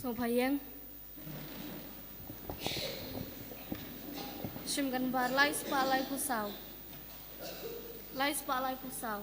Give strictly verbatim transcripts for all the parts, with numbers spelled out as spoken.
Nongpha ïeng. Shim kan bar lai spah lai phew saw. Lai spah lai phew saw.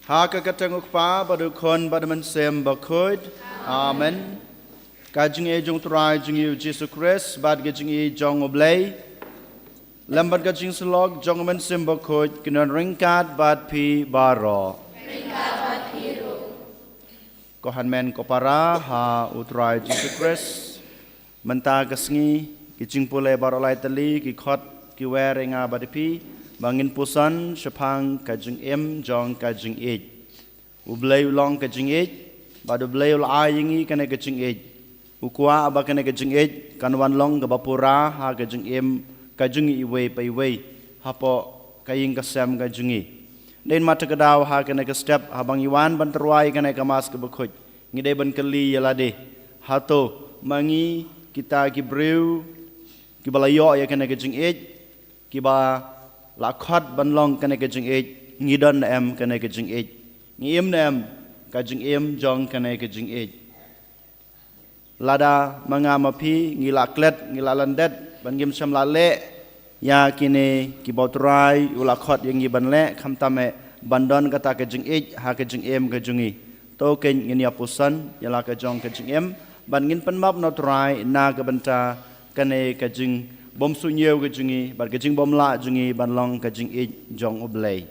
Ha ka kyrteng u Kpa bad u Khun bad u Mynsiem Bakhuid. Amen. Ka jingïeit jong u Trai jong ngi u Jisu Khrist bad ka jingïeit jong u Blei lem bad ka jingsyllok jong u Mynsiem Bakhuid kin don ryngkat bad phi baroh. Ko hynmen ko para ha u Trai Jisu Khrist. Mynta ka sngi ki jingpule baroh lai tylli ki khot ki wer ïa nga bad ïa phi ba ngin puson shaphang ka jingim jong ka jingïeit. U Blei u long ka jingïeit bad u Blei u la ai ïa ngi kane ka jingïeit. U kwah ba kane ka jingïeit kan wan long kaba pura ha ka jingim ka jong ngi iwei pa iwei hapoh ka ïing ka sem ka jong ngi. Dei ma te ka daw ha kane ka step haba ngi wan ban tyrwa ïa kane ka Mass kaba khuid. Ngi dei ban kylli ïa lade, hato ma ngi kita ki briew kiba la ïoh ïa kane ka jingïeit, kiba la khot ban long kane ka jingïeit, ngi don ne em kane ka jingïeit? Ngi im ne em ka jingim jong kane ka jingïeit? Lada ma nga ma phi ngi la klet, ngi la lyndet ban ngim shym la leh ïa kine kiba u Trai u la khot ïa ngi ban leh, khamtam eh ban don kata ka jingïeit ha ka jingim ka jong ngi. To kein ngin ïa puson ïa la ka jong ka jingim bad ngin pynbap na u Trai na ka bynta kane ka jingbymsuhñiew ka jong ngi bad ka jingbymlah jong ngi ban long ka jingïeit jong u Blei.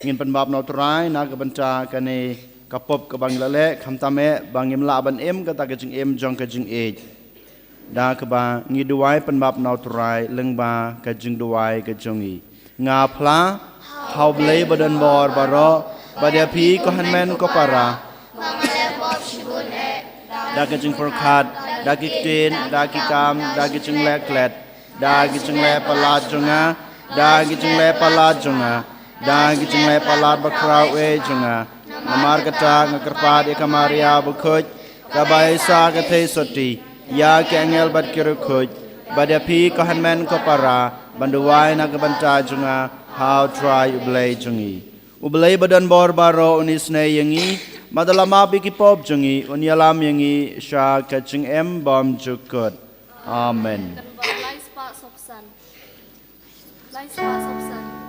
Ngin pynbap na u Trai na ka bynta kane ka pop kaba ngi la leh, khamtam eh ba ngim lah ban im kata ka jingim jong ka jingïeit. Da kaba ngi duwai pynbap na u Trai lyngba ka jingduwai ka jong ngi. Nga phla ha u Blei ba don bor baroh bad ïa phi ko hynmen ko para, da ka jingpyrkhat, da ki ktien, da ki kam, da ki jingleh klet, da ki jingleh palat jong nga, da ki jingleh palat jong nga. Da ki jingleh palat bakhraw eh jong nga, namar kata nga kyrpad ïa ka Maria bakhuid, kaba ïohsngew ka theisotti ïa ki angel bad ki riewkhuid, bad ïa phi ko hynmen ko para, ban duwai na ka bynta jong nga ha u Trai u Blei jong ngi. U Blei ba don bor baroh un isynei ïa ngi, bad un ïalam ïa ki pop jong ngi, un ïalam ïa ngi sha ka jingim bymjukut. Amen. Kan ba lai spah sopsan. Lai spah sopsan.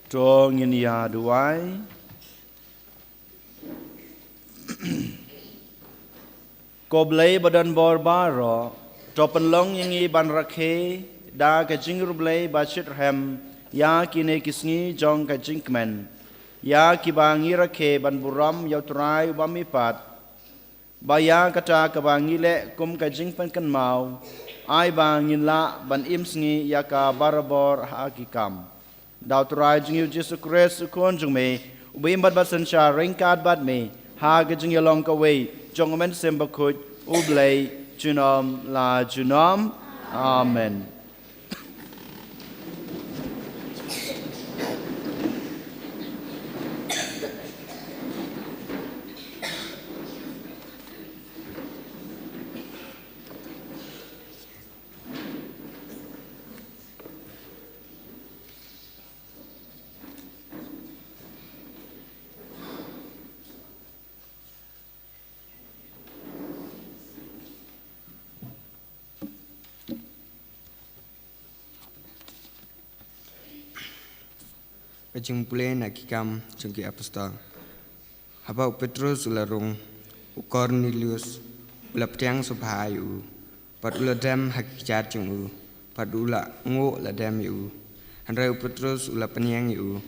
To ngin ïa duwai. Ko Blei ba don bor baroh, to pynlong ïa ngi ban rakhe da ka jingriewblei ba shitrhem ïa kine ki sngi jong ka jingkmen, ïa kiba ngi rakhe ban burom ïa u Trai uba mihpat, ba ïa kata kaba ngi leh kum ka jingpynkynmaw, ai ba ngin lah ban im sngi ïa ka barabor ha ki kam. Da u Trai jong ngi u Jisu Khrist u Khun jong me, uba im bad ba synshar ryngkat bad me ha ka jingïalong kawei jong U Mynsiem Bakhuid, U Blei junom la junom. Amen. Ka jingpule na ki kam jong ki apostol. Haba u Petrus u la rung, u Kornelius u la pdiang sngewbha ïa u, bad u la dem ha ki kjat jong u, bad u la nguh la dem ïa u. Hynrei u Petrus u la pynïeng ïa u,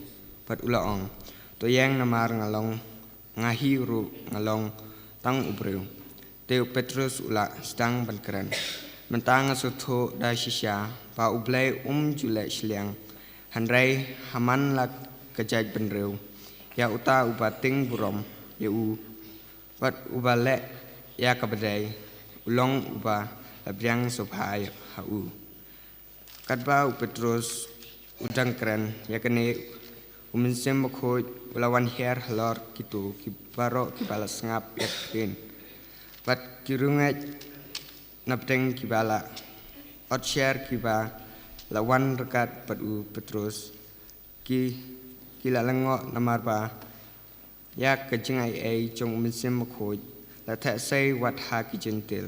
Bad u la ong, to ïeng, namar nga long, nga hi ruh nga long tang u briew. Te u Petrus u la sdang ban kren, mynta nga sngewthuh da shisha ba U Blei um ju leh shiliang. Hynrei ha man la ka jaitbynriew, ïa uta uba tieng burom ïa u bad uba leh ïa kaba dei, u long uba la biang sngewbha ha u. Katba u Petrus u dang kren ïa kane, u Mynsiem Bakhuid u la wan hiar halor kito ki baroh kiba la sngap ïa ka ktien. Bad ki riewngeit napdeng kiba la ot sher kiba la wan ryngkat bad u Petrus, ki, ki la lyngngoh namar ba ïa ka jingaiei jong u Mynsiem Bakhuid la theh sei wat ha ki Jentil.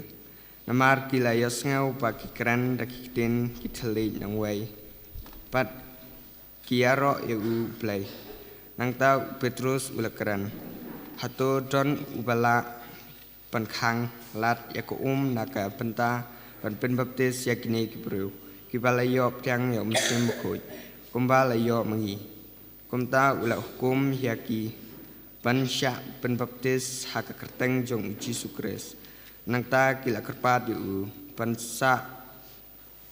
Namar ki la ïohsngew ba ki kren da ki ktien ki thylliej nongwei bad ki ïaroh ïa U Blei. Nangta u Petrus u la kren, hato don uba lah ban khang lad ïa ka um na ka bynta ban pynbaptis ïa kine ki briew kiba la ïoh pdiang ïa u Mynsiem Bakhuid, kumba la ïoh ma ngi? Kumta u la hukum ïa ki ban shah pynbaptis ha ka kyrteng jong u Jisu Khrist. Nangta ki la kyrpad ïa u ban sah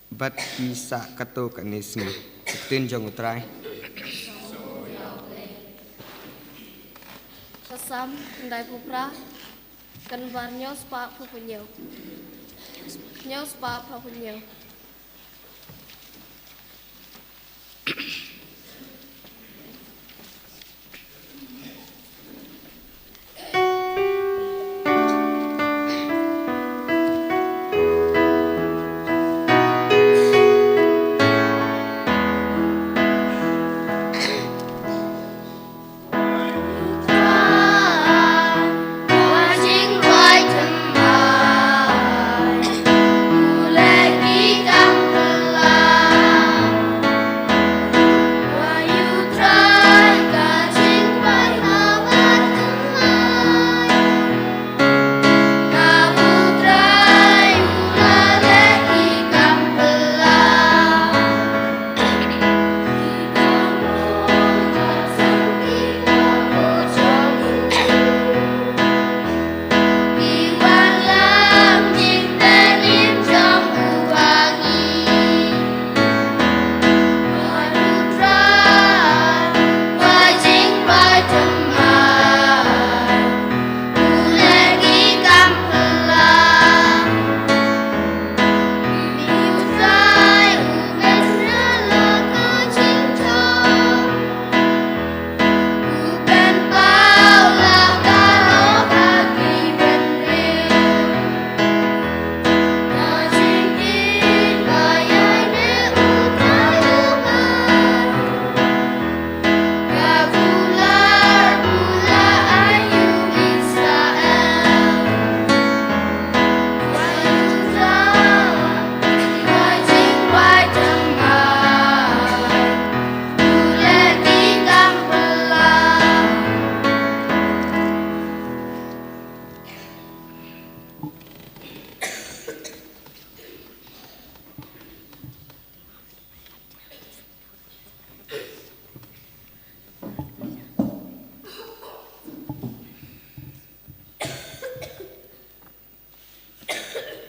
bad ki sah katto katne sngi. Ka ktien jong U Trai. Ka Salm khyndaiphew phra, kynbar hynñiewspah phraphew hynñiew. Hynñiewspah phraphew hynñiew.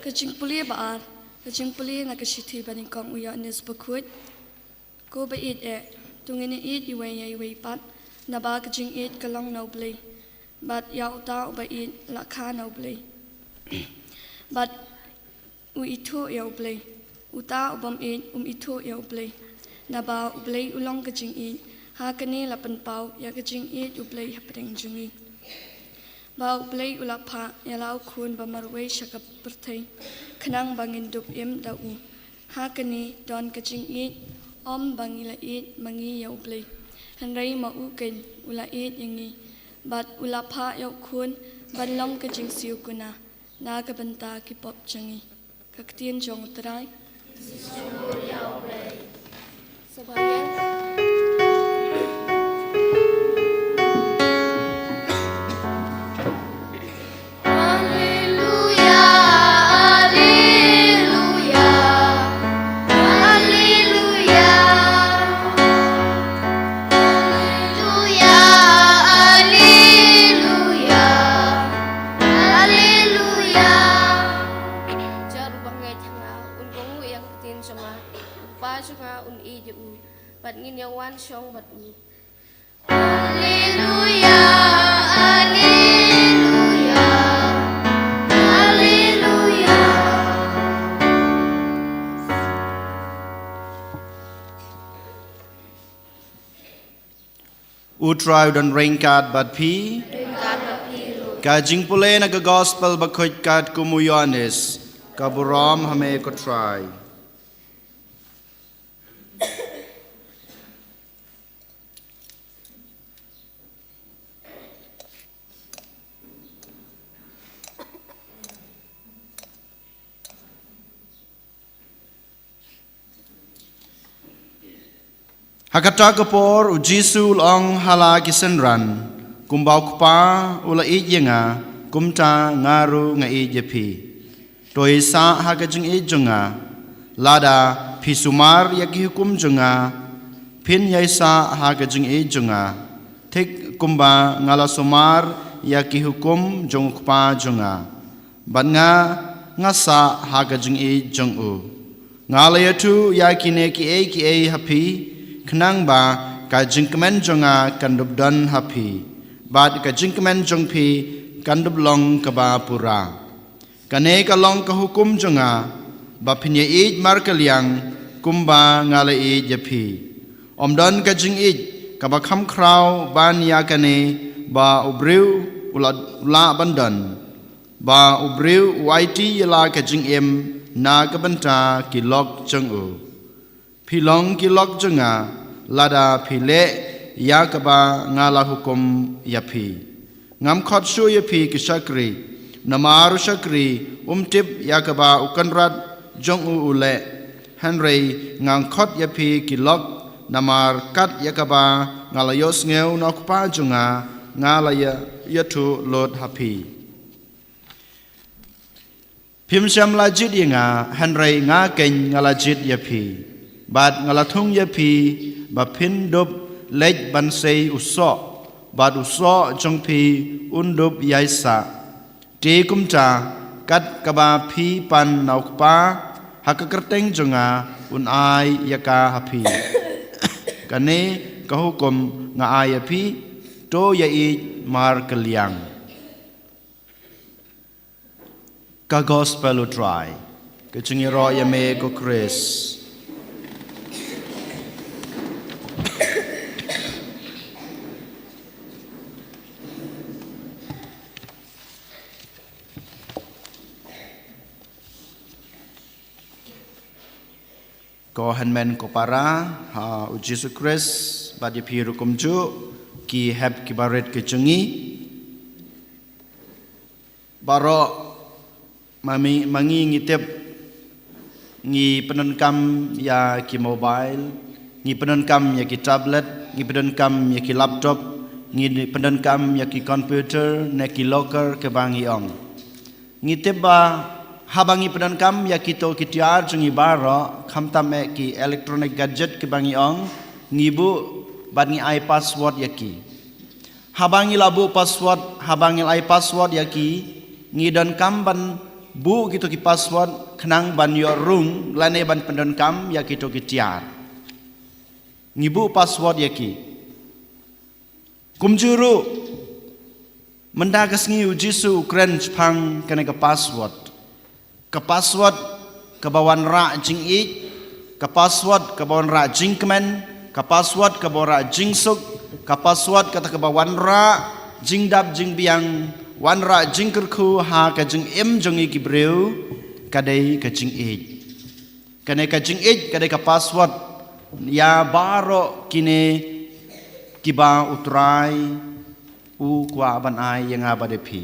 Ka jingpule ba ar, ka jingpule na ka shithi ba nyngkong u Ïoannis Bakhuid. Ko ba ïeit eh, to ngin ïeit iwei ïa iwei pat, naba ka jingïeit ka long na U Blei, bad ïa uta uba ïeit la kha na U Blei, bad u ithuh ïa U Blei. Uta u bym ïeit um ithuh ïa U Blei, naba U Blei u long ka jingïeit. Ha kane la pynpaw ïa ka jingïeit U Blei hapdeng jong ngi, ba U Blei u la phah ïa la u Khun ba marwei sha ka pyrthei, khnang ba ngin dup im da u. Ha kane don ka jingïeit, ym ba ngi la ïeit ma ngi ïa U Blei, hynrei ma u keiñ u la ïeit ïa ngi, bad u la phah ïa u Khun ban long ka jingsiew kuna na ka bynta ki pop jong ngi. Ka ktien jong U Trai. Sngewbha ïa. Alleluia, alleluia, alleluia. Jong nga un ïeit ïa u, bad ngin ïa wan shong bad u. Alleluia, alleluia, alleluia. U Trai u don ryngkat bad phi. Ryngkat bad phi ruh. Ka jingpule na ka Gospel bakhuid katkum u Ïoannis. Ka burom ha me ko Trai. Ha kata ka por u Jisu u la ong ha la ki synran, kumba u Kpa u la ïeit ïa nga, kumta nga ruh nga ïeit ïa phi. To ïaisah ha ka jingïeit jong nga. Lada phi sumar ïa ki hukum jong nga, phin ïaisah ha ka jingïeit jong nga, thik kumba nga la sumar ïa ki hukum jong u Kpa jong nga, bad nga, nga sah ha ka jingïeit jong u. Nga la ïathuh ïa kine kiei kiei ha phi, khnang ba ka jingkmen jong nga kan dup don ha phi, bad ka jingkmen jong phi kan dup long kaba pura. Kane ka long ka hukum jong nga, ba phin ïa ïeit markylliang kumba nga la ïeit ïa phi. Ym don ka jingïeit kaba kham khraw ban ïa kane ba u briew u la, u lah ban don, ba u briew u aiti ïa la ka jingim na ka bynta ki lok jong u. Phi long ki lok jong nga, lada phi leh ïa kaba nga la hukum ïa phi. Ngam khot shuh ïa phi ki shakri, namar u shakri um tip ïa kaba u kynrad jong u u leh. Hynrei nga khot ïa phi ki lok, namar kat ïa kaba nga la ïohsngew na u Kpa jong nga, nga la ïa, ïathuh lut ha phi. Phim shym la jied ïa nga, hynrei nga keiñ nga la jied ïa phi. Bad nga la thung ïa phi, ba phin dup leit ban sei u soh, bad u soh jong phi un dup ïaisah. Te kumta, kat kaba phi pan na u Kpa ha ka kyrteng jong nga, un ai ïa ka ha phi. Kane ka hukum nga ai ïa phi, to ïa ïeit markylliang. Ka Gospel u Trai. Ka jingïaroh ïa me ko Khrist. Ko hynmen ko para ha u Jisu Khrist, bad ïa phi ruh kumjuh, ki hep ki barit ki jong ngi. Baroh ma ngi, ma ngi ngi tip, ngi pyndonkam ïa ki mobile, ngi pyndonkam ïa ki tablet, ngi pyndonkam ïa ki laptop, ngi pyndonkam ïa ki computer, ne ki locker kiba ngi ong. Ngi tip ba haba ngi pyndonkam ïa kito ki tiar jong ngi baroh, khamtam eh ki electronic gadget kiba ngi ong, ngi buh bad ngi ai password ïa ki. Haba ngi la buh password, haba ngi la ai password ïa ki, ngi donkam ban buh kito ki password khnang ban ïoh rung lane ban pyndonkam ïa kito ki tiar. Ngi buh password ïa ki. Kumjuh ruh, mynta ka sngi u Jisu u kren shaphang kane ka password. Ka password kaba wanrah jingïeit, ka password kaba wanrah jingkmen, ka password kaba wanrah jingsuk, ka password kata kaba wanrah jingdap jingbiang, wanrah jingkyrkhu ha ka jingim jong ngi ki briew, ka dei ka jingïeit. Kane ka jingïeit ka dei ka password ïa baroh kine kiba u Trai u kwah ban ai ïa nga bad ïa phi.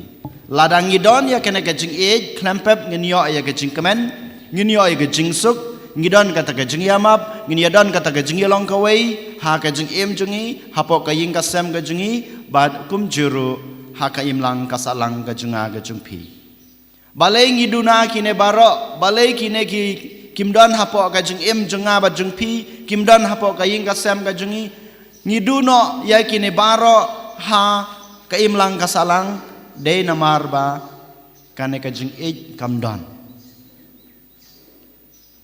Lada ngi don ïa kane ka jingïeit, khlem pep ngin ïoh ïa ka jingkmen, ngin ïoh ïa ka jingsuk, ngi don kata ka jingïamap, ngin ïa don kata ka jingïalong kawei ha ka jingim jong ngi, hapoh ka ïing ka sem ka jong ngi, bad kumjuh ruh ha ka imlang ka sahlang ka jong nga ka jong phi. Balei ngi duna kine baroh, balei kine ki kim don hapoh ka jingim jong nga bad jong phi, kim don hapoh ka ïing ka sem ka jong ngi, ngi duh noh ïa kine baroh ha ka imlang ka sahlang, dei namar ba kane ka jingïeit kam don.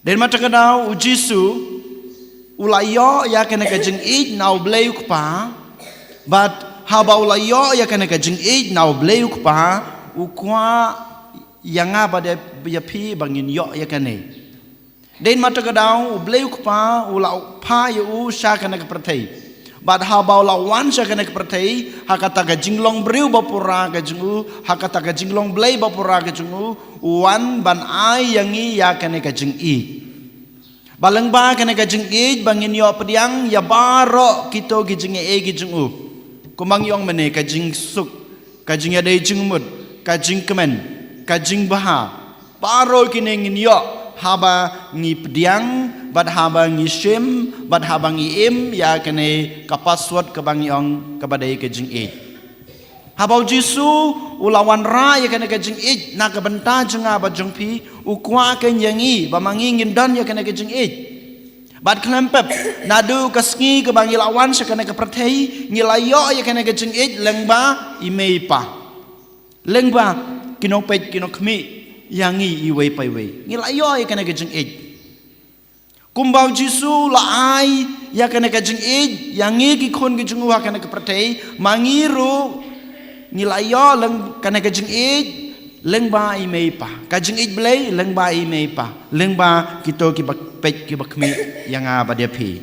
Dei namar kata ka daw u Jisu U la ïoh ïa kane ka jingïeit na U Blei U Kpa, bad haba u la ïoh ïa kane ka jingïeit na U Blei U Kpa, u kwah ïa nga bad ïa phi ba ngin ïoh ïa kane. Dei namar kata ka daw U Blei U Kpa u la phah ïa u sha kane ka pyrthei. Bad haba u la wan sha kane ka pyrthei, ha kata ka jinglong briew ba pura ka jong u, ha kata ka jinglong Blei ba pura ka jong u, u wan ban ai ïa ngi ïa kane ka jingïeit. Ba lyngba kane ka jingïeit ba ngin ïoh pdiang ïa baroh kito ki jingïeit ki jong u. Kumba ngi ong mynne, ka jingsuk, ka jingïadei jingmut, ka jingkmen, ka jingbha. Baroh kine ngin ïoh haba ngi pdiang, bad haba ngi shim, bad haba ngi im ïa kane ka password kaba ngi ong kaba dei ka jingïeit. Haba U Jisu u la wanrah ïa kane ka jingïeit na ka bynta jong nga bad jong phi, u kwah kein ïa ngi ba ma ngi ngin don ïa kane ka jingïeit. Bad khlem pep, naduh ka sngi kaba ngi la wan sha kane ka pyrthei, ngi la ïoh ïa kane ka jingïeit lyngba i mei i pa, lyngba ki nongpeit ki nongkhmih ïa ngi iwei pa iwei. Ngi la ïoh ïa kane ka jingïeit. Kumba U Jisu u la ai ïa kane ka jingïeit ïa ngi ki khun ki jong u ha kane ka pyrthei, ma ngi ruh ngi la ïoh lyng-, kane ka jingïeit lyngba i mei i pa. Ka jingïeit Blei lyngba i mei i pa, lyngba kito kiba peit kiba khmih ïa nga bad ïa phi.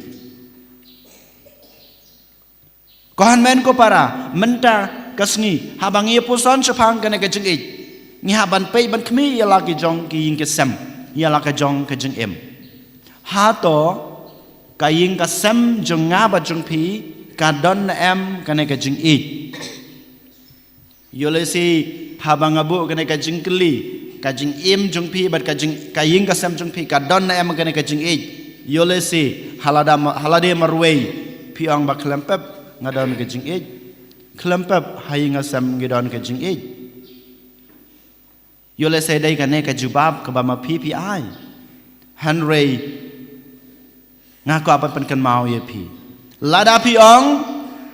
Ko hynmen ko para, mynta ka sngi, haba ngi ïa puson shaphang kane ka jingïeit, ngi hap ban peit ban khmih ïa la ki jong ki ïing ki sem, ïa la ka jong ka jingim. Hato ka ïing ka sem jong nga bad jong phi ka don ne em kane ka jingïeit? Ïoh lehse haba nga buh kane ka jingkylli, ka jingim jong phi bad ka jing, ka ïing ka sem jong phi ka don ne em kane ka jingïeit? Ïoh lehse ha lade ma-, ha lade marwei phi ong ba khlem pep nga don ka jingïeit. Khlem pep ha ïing ha sem ngi don ka jingïeit. Ïoh lehse dei kane ka jubab kaba ma phi phi ai. Hynrei nga kwah ban pynkynmaw ïa phi. Lada phi ong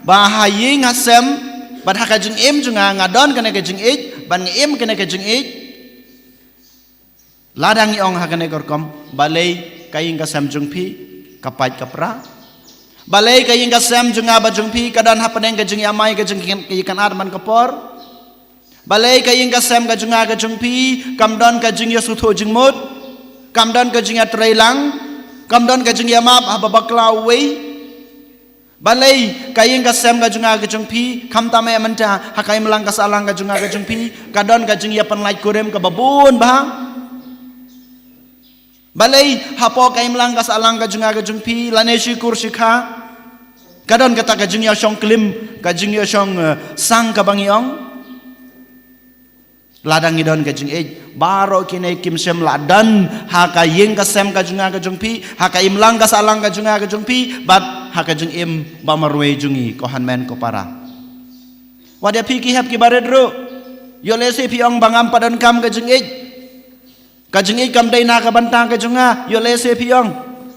ba ha ïing ha sem bad ha ka jingim jong nga nga don kane ka jingïeit, bad nga im kane ka jingïeit. Lada ngi ong ha kane ka rukom, balei ka ïing ka sem jong phi ka pait ka pra? Balei ka ïing ka sem jong nga bad jong phi ka don hapdeng ka jingïamai, ka jingïakynad man ka por? Balei ka ïing ka sem ka jong nga ka jong phi kam don ka jingïasngewthuh jingmut, kam don ka jingïatreilang, kam don ka jingïamap haba bakla uwei? Balei ka ïing ka sem ka jong nga ka jong phi, khamtam eh mynta, ha ka imlang ka sahlang ka jong nga ka jong phi ka don ka jingïapynlait kurim kaba bun bha? Balei hapoh ka imlang ka sahlang ka jong nga ka jong phi, lane shi kur shi kha, ka don kata ka jingïashong klim, ka jingïashong, eh, sang kaba ngi ong? Lada ngi don ka jingïeit, baroh kine kim shym la don ha ka ïing ka sem ka jong nga ka jong phi, ha ka imlang ka sahlang ka jong nga ka jong phi, bad ha ka jingim ba marwei jong ngi, ko hynmen ko para. Wat ïa phi ki hep ki barit ruh, ïoh lehse phi ong ba ngam pat donkam ka jingïeit. Ka jingïeit kam dei na ka bynta ka jong nga, ïoh lehse phi ong.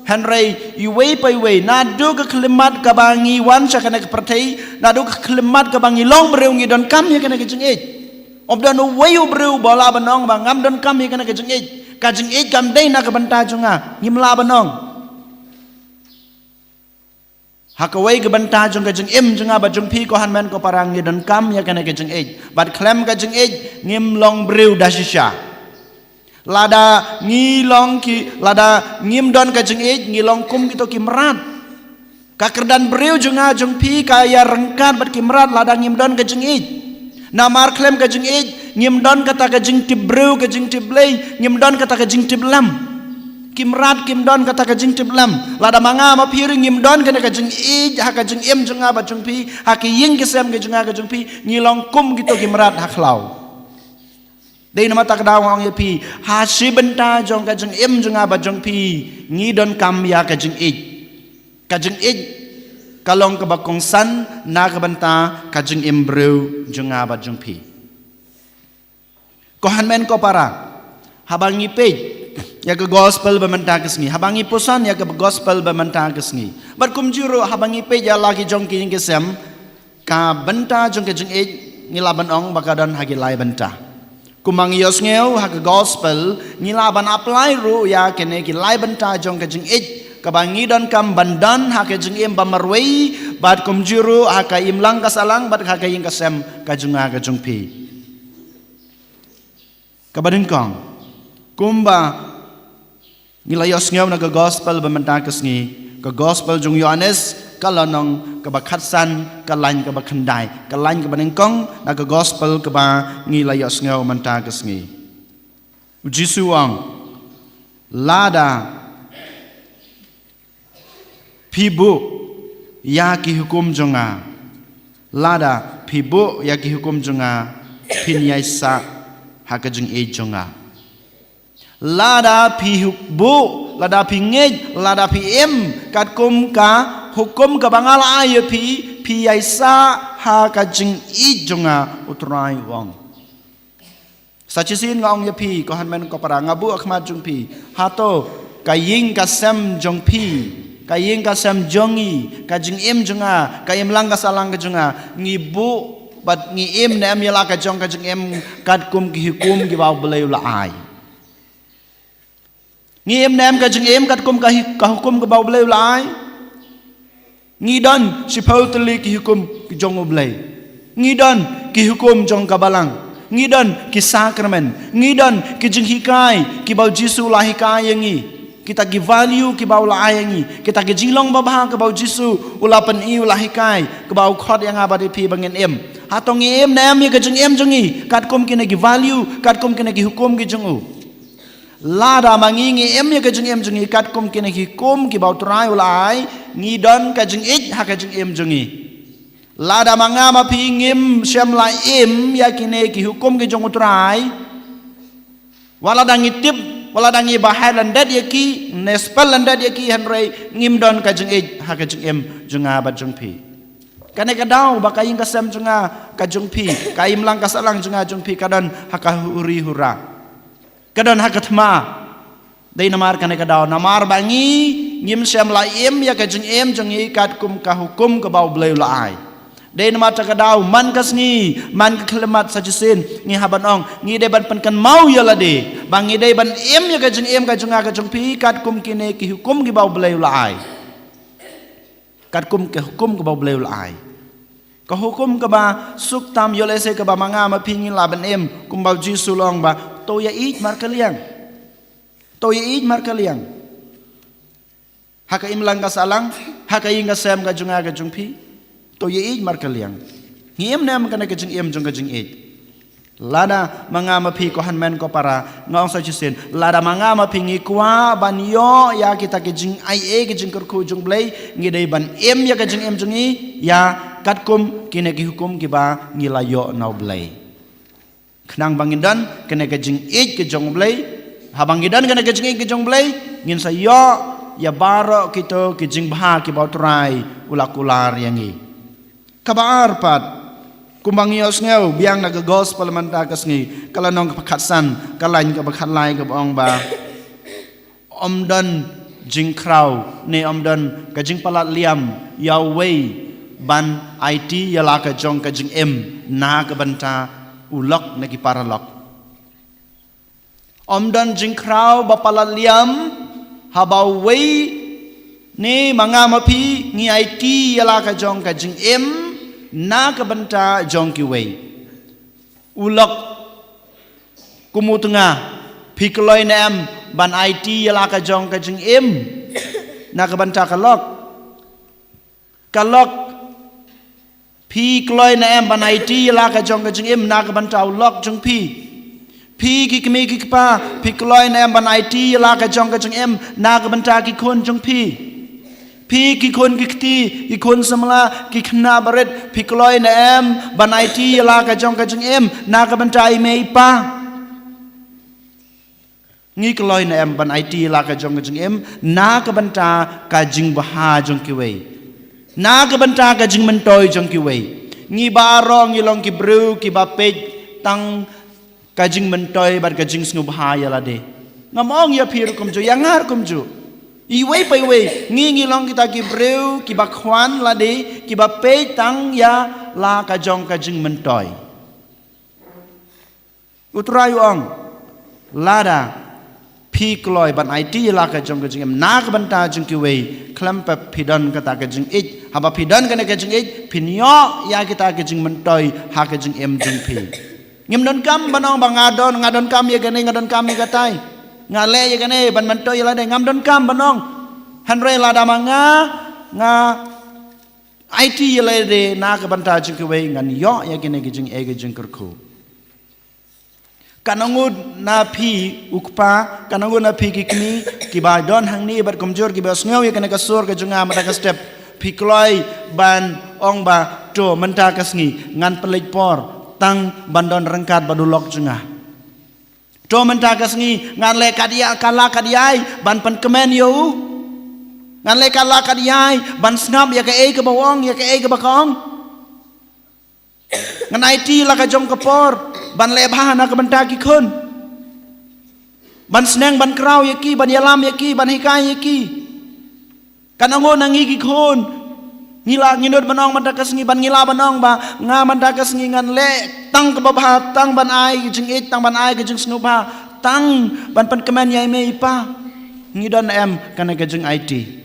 Hynrei iwei pa iwei, naduh ka khyllipmat kaba ngi wan sha kane ka pyrthei, naduh ka khyllipmat kaba ngi long briew ngi donkam ïa kane ka jingïeit. Ym don uwei u briew ba lah ban ong ba ngam donkam ïa kane ka jingïeit. Ka jingïeit kam dei na ka bynta jong nga, ngim lah ban ong. Ha kawei ka bynta jong ka jingim jong nga bad jong phi, ko hynmen ko para, ngi donkam ïa kane ka jingïeit. Bad khlem ka jingïeit ngim long briew da shisha. Lada ngi long ki, lada ngim don ka jingïeit, ngi long kum kito ki mrad. Ka kyrdan briew jong nga jong phi ka ïaryngkat bad ki mrad lada ngim don ka jingïeit. Namar khlem ka jingïeit ngim don kata ka jingtip briew, ka jingtip Blei, ngim don kata ka jingtip lem. Ki mrad kim don kata ka jingtip lem. Lada ma nga ma phi ruh ngim don kane ka jingïeit ha ka jingim jong nga bad jong phi, ha ki ïing ki sem ka jong nga ka jong phi, ngi long kum kito ki mrad ha khlaw. Dei namar kata ka daw nga ong ïa phi, ha shi bynta jong ka jingim jong nga bad jong phi, ngi donkam ïa ka jingïeit. Ka jingïeit ka long kaba kongsan na ka bynta ka jingim briew jong nga bad jong phi. Ko hynmen ko para, haba ngi peit ïa ka gospel ba mynta ka sngi, haba ngi puson ïa ka gospel ba mynta ka sngi, bad kumjuh ruh haba ngi peit ïa la ki jong ki ïing ki sem, ka bynta jong ka jingïeit ngi lah ban ong ba ka don ha ki lai bynta. Kumba ngi ïohsngew ha ka gospel, ngi lah ban apply ruh ïa kine ki lai bynta jong ka jingïeit Kaba ngi donkam ban don ha ka jingim ba marwei, bad kumjuh ruh ha ka imlang ka sahlang, bad ha ka ïing ka sem ka jong nga ka jong phi. Kaba nyngkong, kumba ngi la ïohsngew na ka gospel ba mynta ka sngi, ka gospel jong u Ïoannis, ka lynnong kaba khatsan, ka lain kaba khyndai, ka lain kaba nyngkong na ka gospel kaba ngi la ïohsngew mynta ka sngi. U Jisu u ong, lada phi buh ïa ki hukum jong nga, lada phi buh ïa ki hukum jong nga, phin ïai sah ha ka jingïeit jong nga. Lada phi hu-, buh, lada phi ngeit, lada phi im katkum ka hukum kaba nga la ai ïa phi, phi ïai sah ha ka jingïeit jong nga, u Trai u ong. Sa shisien nga ong ïa phi, ko hynmen ko para, nga buh ha khmat jong phi, hato ka ïing ka sem jong phi, ka ïing ka sem jong ngi, ka jingim jong nga, ka imlang ka sahlang ka jong nga, ngi buh bad ngi im ne em ïa la ka jong ka jingim katkum ki hukum kiba U Blei u la ai? Ngi im ne em ka jingim katkum ka hi-, ka hukum kaba U Blei u la ai? Ngi don shiphew tylli ki hukum ki jong U Blei. Ngi don ki hukum jong ka balang. Ngi don ki sakramen. Ngi don ki jinghikai kiba U Jisu u la hikai ïa ngi. Kita ki value kiba u la ai ïa ngi. Kita ki jinglong babha kaba U Jisu u la pyni, u la hikai, kaba u khot ïa nga bad ïa phi ba ngin im. Hato ngi im ne em ïa ka jingim jong ngi katkum kine ki value, katkum kine ki hukum ki jong u? Lada ma ngi ngi im ïa ka jingim jong ngi katkum kine ki hukum kiba U Trai u la ai, ngi don ka jingïeit ha ka jingim jong ngi. Lada ma nga ma phi ngim shym la im ïa kine ki hukum ki jong U Trai, wat lada ngi tip, wat lada ngi bahai lyndet ïa ki, ne spell lyndet ïa ki, hynrei ngim don ka jingïeit ha ka jingim jong nga bad jong phi. Kane ka daw ba ka ïing ka sem jong nga ka jong phi, ka imlang ka sahlang jong nga jong phi, ka don ha ka huri hura, ka don ha ka thma. Dei namar kane ka daw, namar ba ngi ngim shym la im ïa ka jingim jong ngi katkum ka hukum kaba U Blei u la ai. Dei namar kata ka daw, man ka sngi, man ka khyllipmat, sa shisien ngi hap ban ong, ngi dei ban pynkynmaw ïa lade ba ngi dei ban im ïa ka jingim ka jong nga ka jong phi katkum kine ki hukum kiba U Blei u la ai. Katkum ka hukum kaba U Blei u la ai. Ka hukum kaba suk tam, ïoh lehse kaba ma nga ma phi ngin lah ban im, kumba U Jisu u la ong ba, to ïaieit markylliang. To ïaieit markylliang. Ha ka imlang ka sahlang, ha ka ïing ka sem ka jong nga ka jong phi, to ïaieit markylliang. Ngi im ne em kane ka jingim jong ka jingïeit? Lada ma nga ma phi, ko hynmen ko para, nga ong sa shisien, lada ma nga ma phi ngi kwah ban ïoh ïa kita ki jingaiei, ki jingkyrkhu jong U Blei, ngi dei ban im ïa ka jingim jong ngi ïa katkum kine ki hukum kiba ngi la ïoh na U Blei. Khnang ba ngin don kane ka jingïeit ka jong U Blei. Haba ngi don kane ka jingïeit ka jong U Blei, ngin sa ïoh ïa baroh kito ki jingbha kiba U Trai u la kular ïa ngi. Kaba ar pat, kumba ngi ïohsngew biang na ka gospel mynta ka sngi, ka lynnong kaba khatsan, ka lain kaba khatlai, kaba ong ba, ym don jingkhraw ne ym don ka jingpalat liam ïa uwei ban aiti ïa la ka jong ka jingim na ka bynta u lok ne ki paralok. Ym don jingkhraw ba palat liam haba uwei ne ma nga ma phi ngi aiti ïa la ka jong ka jingim na ka bynta jong kiwei. U lok, kum u tnga, phi kloi ne em ban aiti ïa la ka jong ka jingim na ka bynta ka lok? Ka lok, phi kloi ne em ban aiti ïa la ka jong ka jingim na ka bynta u lok jong phi? Phi ki kmie ki kpa, phi kloi ne em ban aiti ïa la ka jong ka jingim na ka bynta ki khun jong phi? Phi ki khun ki kti, ki khun samla, ki khynnah barit, phi kloi ne em ban aiti ïa la ka jong ka jingim na ka bynta i mei i pa? Ngi kloi ne em ban aiti ïa la ka jong ka jingim na ka bynta ka jingbha jong kiwei, na ka bynta ka jingmyntoi jong kiwei? Ngi baroh ngi long ki briew kiba peit tang ka jingmyntoi bad ka jingsngewbha ïa lade. Ngam ong ïa phi ruh kumjuh, ïa nga ruh kumjuh. Iwei pa iwei, ngi ngi long kita ki briew kiba khwan lade, kiba peit tang ïa la ka jong ka jingmyntoi. U Trai u ong, lada phi kloi ban aiti ïa la ka jong ka jingim na ka bynta jong kiwei, khlem pep phi don kata ka jingïeit. Haba phi don kane ka jingïeit, phin ïoh ïa kita ka jingmyntoi ha ka jingim jong phi. Ngim donkam ban ong ba nga don, nga donkam ïa kane, nga donkam ïa katai, nga leh ïa kane ban myntoi ïa lade, ngam donkam ban ong. Hynrei lada ma nga, nga aiti ïa lade na ka bynta jong kiwei, ngan ïoh ïa kane ka jingeh ka jingkyrkhu. Katno ngut na phi u kpa, katno ngut na phi ki kmie kiba don hangne bad kumjuh kiba sngew ïa kane ka sur ka jong nga mynta ka step, phi kloi ban ong ba, to mynta ka sngi ngan pynleit por tang ban don ryngkat bad u lok jong nga. To mynta ka sngi ngan leh kat ïa, kat la kat ïai ban pynkmen ïa u. Ngan leh kat la kat ïai ban sngap ïa kaei kaba u ong, ïa kaei kaba ka ong. Ngan aiti la ka jong ka por ban leh bha na ka bynta ki khun, ban sneng ban kraw ïa ki, ban ïalam ïa ki, ban hikai ïa ki. Katno ngut na ngi ki khun ngi la, ngi nud ban ong mynta ka sngi, ban ngi la ban ong ba nga mynta ka sngi ngan leh tang kaba bha, tang ban ai ka jingïeit, tang ban ai ka jingsngewbha, tang ban pynkmen ïa i mei i pa. Ngi don em kane ka jingaiti?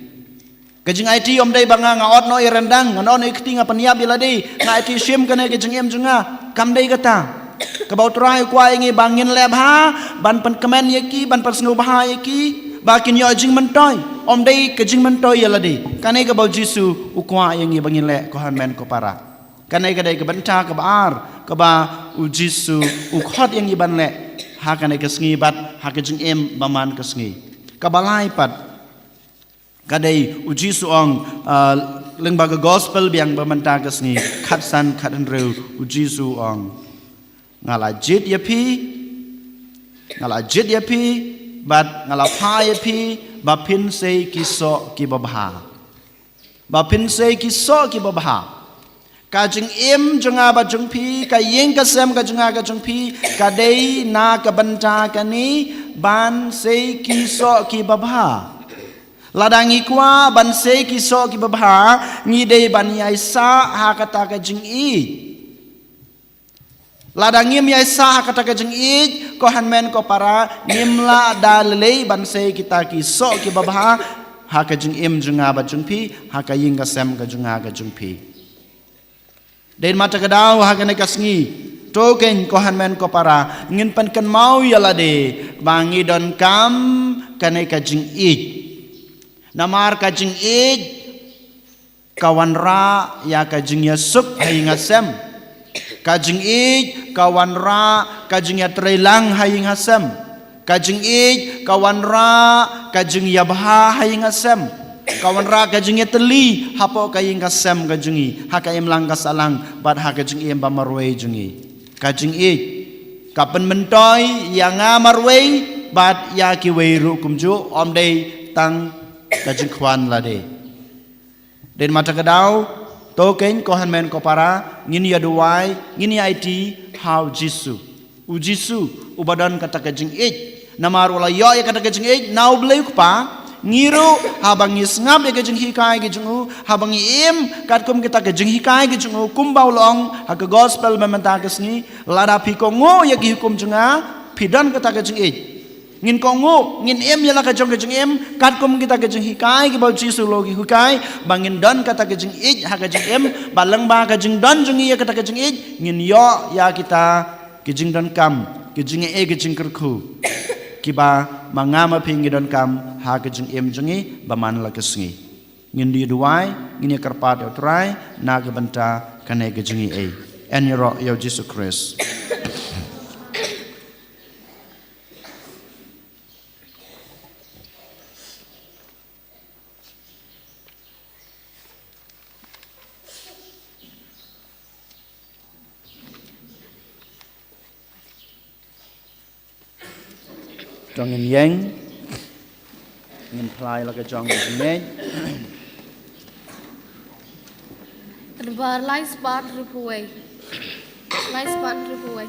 Ka jingaiti ym dei ba nga, nga ot noh ïa ryndang, nga ot noh ïa kti, nga pynïap ïa lade, nga aiti shim kane ka jingim jong nga. Kam dei kata. Kaba U Trai u kwah ïa ngi ba ngin leh bha ban pynkmen ïa ki, ban pynsngewbha ïa ki, ba kin ïoh jingmyntoi. Ym dei ka jingmyntoi ïa lade. Kane kaba U Jisu u kwah ïa ngi ba ngin leh, ko hynmen ko para. Kane ka dei ka bynta kaba ar kaba U Jisu u khot ïa ngi ban leh ha kane ka sngi bad ha ka jingim ba man ka sngi. Kaba lai pat, ka dei U Jisu u ong, ah, lyngba ka gospel biang ba mynta ka sngi, khatsan khathynriew, U Jisu u ong, nga la jied ïa phi, nga la jied ïa phi, bad nga la phah ïa phi ba phin sei ki soh kiba bha. Ba phin sei ki soh kiba bha. Ka jingim jong nga bad jong phi, ka ïing ka sem ka jong nga ka jong phi, ka dei na ka bynta kane, ban sei ki soh kiba bha. Lada ngi kwah ban sei ki soh kiba bha, ngi dei ban ïaisah ha kata ka jingïeit. Lada ngim ïaisah ha kata ka jingïeit, ko hynmen ko para, ngim lah da lei lei ban sei kita ki soh kiba bha ha ka jingim jong nga bad jong phi, ha ka ïing ka sem ka jong nga ka jong phi. Dei ma ta ka daw ha kane ka sngi, to keiñ ko hynmen ko para, ngin pynkynmaw ïa lade ba ngi donkam kane ka jingïeit. Namar ka jingïeit ka wanrah ïa ka jingïasuk ha ïing ha sem. Ka jingïeit ka wanrah ka jingïatreilang ha ïing ha sem. Ka jingïeit ka wanrah ka jingïabha ha ïing ha sem. Ka wanrah ka jingïatylli hapoh ka ïing ka sem ka jong ngi, ha ka imlang ka sahlang, bad ha ka jingim ba marwei jong ngi. Ka jingïeit ka pynmyntoi ïa nga marwei, bad ïa kiwei ruh kumjuh, ym dei tang ka jingkhwan lade. Dei ma ta ka daw, to keiñ ko hynmen ko para, ngin ïa duwai, ngin ïa aiti ha U Jisu. U Jisu uba don kata ka jingïeit. Namar u la ïoh ïa kata ka jingïeit na U Blei U Kpa. Ngi ruh, haba ngi sngap ïa ka jinghikai ka jong u, haba ngi im katkum kita ka jinghikai ka jong u, kumba u la ong ha ka gospel ba mynta ka sngi, lada phi kohnguh ïa ki hukum jong nga, phi don kata ka jingïeit. Ngin kohnguh, ngin im ïa la ka jong ka jingim katkum kita ka jinghikai kiba U Jisu u la hikai, ba ngin don kata ka jingïeit ha ka jingim, ba lyngba ka jingdon jong ngi ïa kata ka jingïeit, ngin ïoh ïa kita ki jingdonkam, ki jingeh, ki jingkyrkhu kiba ma nga ma phi ngi donkam ha ka jingim jong ngi ba man la ka sngi. Ngin ïa duwai, ngin ïa kyrpad ïa U Trai na ka bynta kane ka jingeh. Yn ïaroh ïa U Jisu Khrist. To ngin ïeng, ngin phla ïa la ka jong ka jingngeit. Namba lai spah hynriewphew wei. Lai spah hynriewphew wei.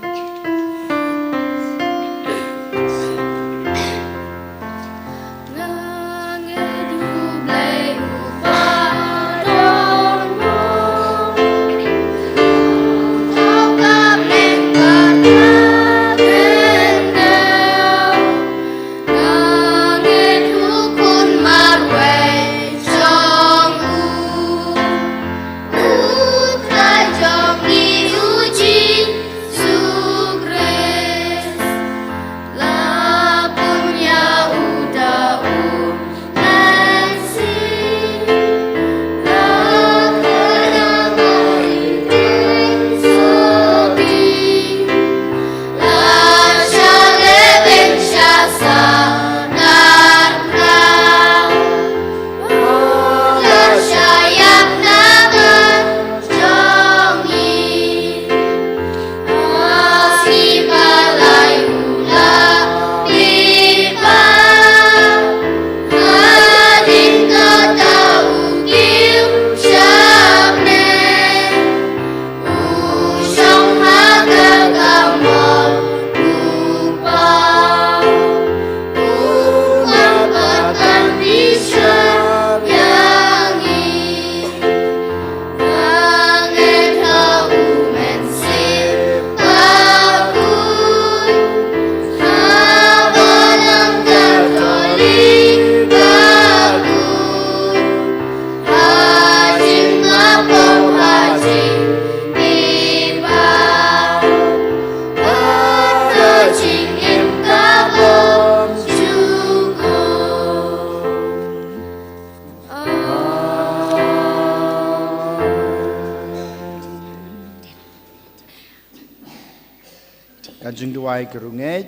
Jingduwai ki rungeit.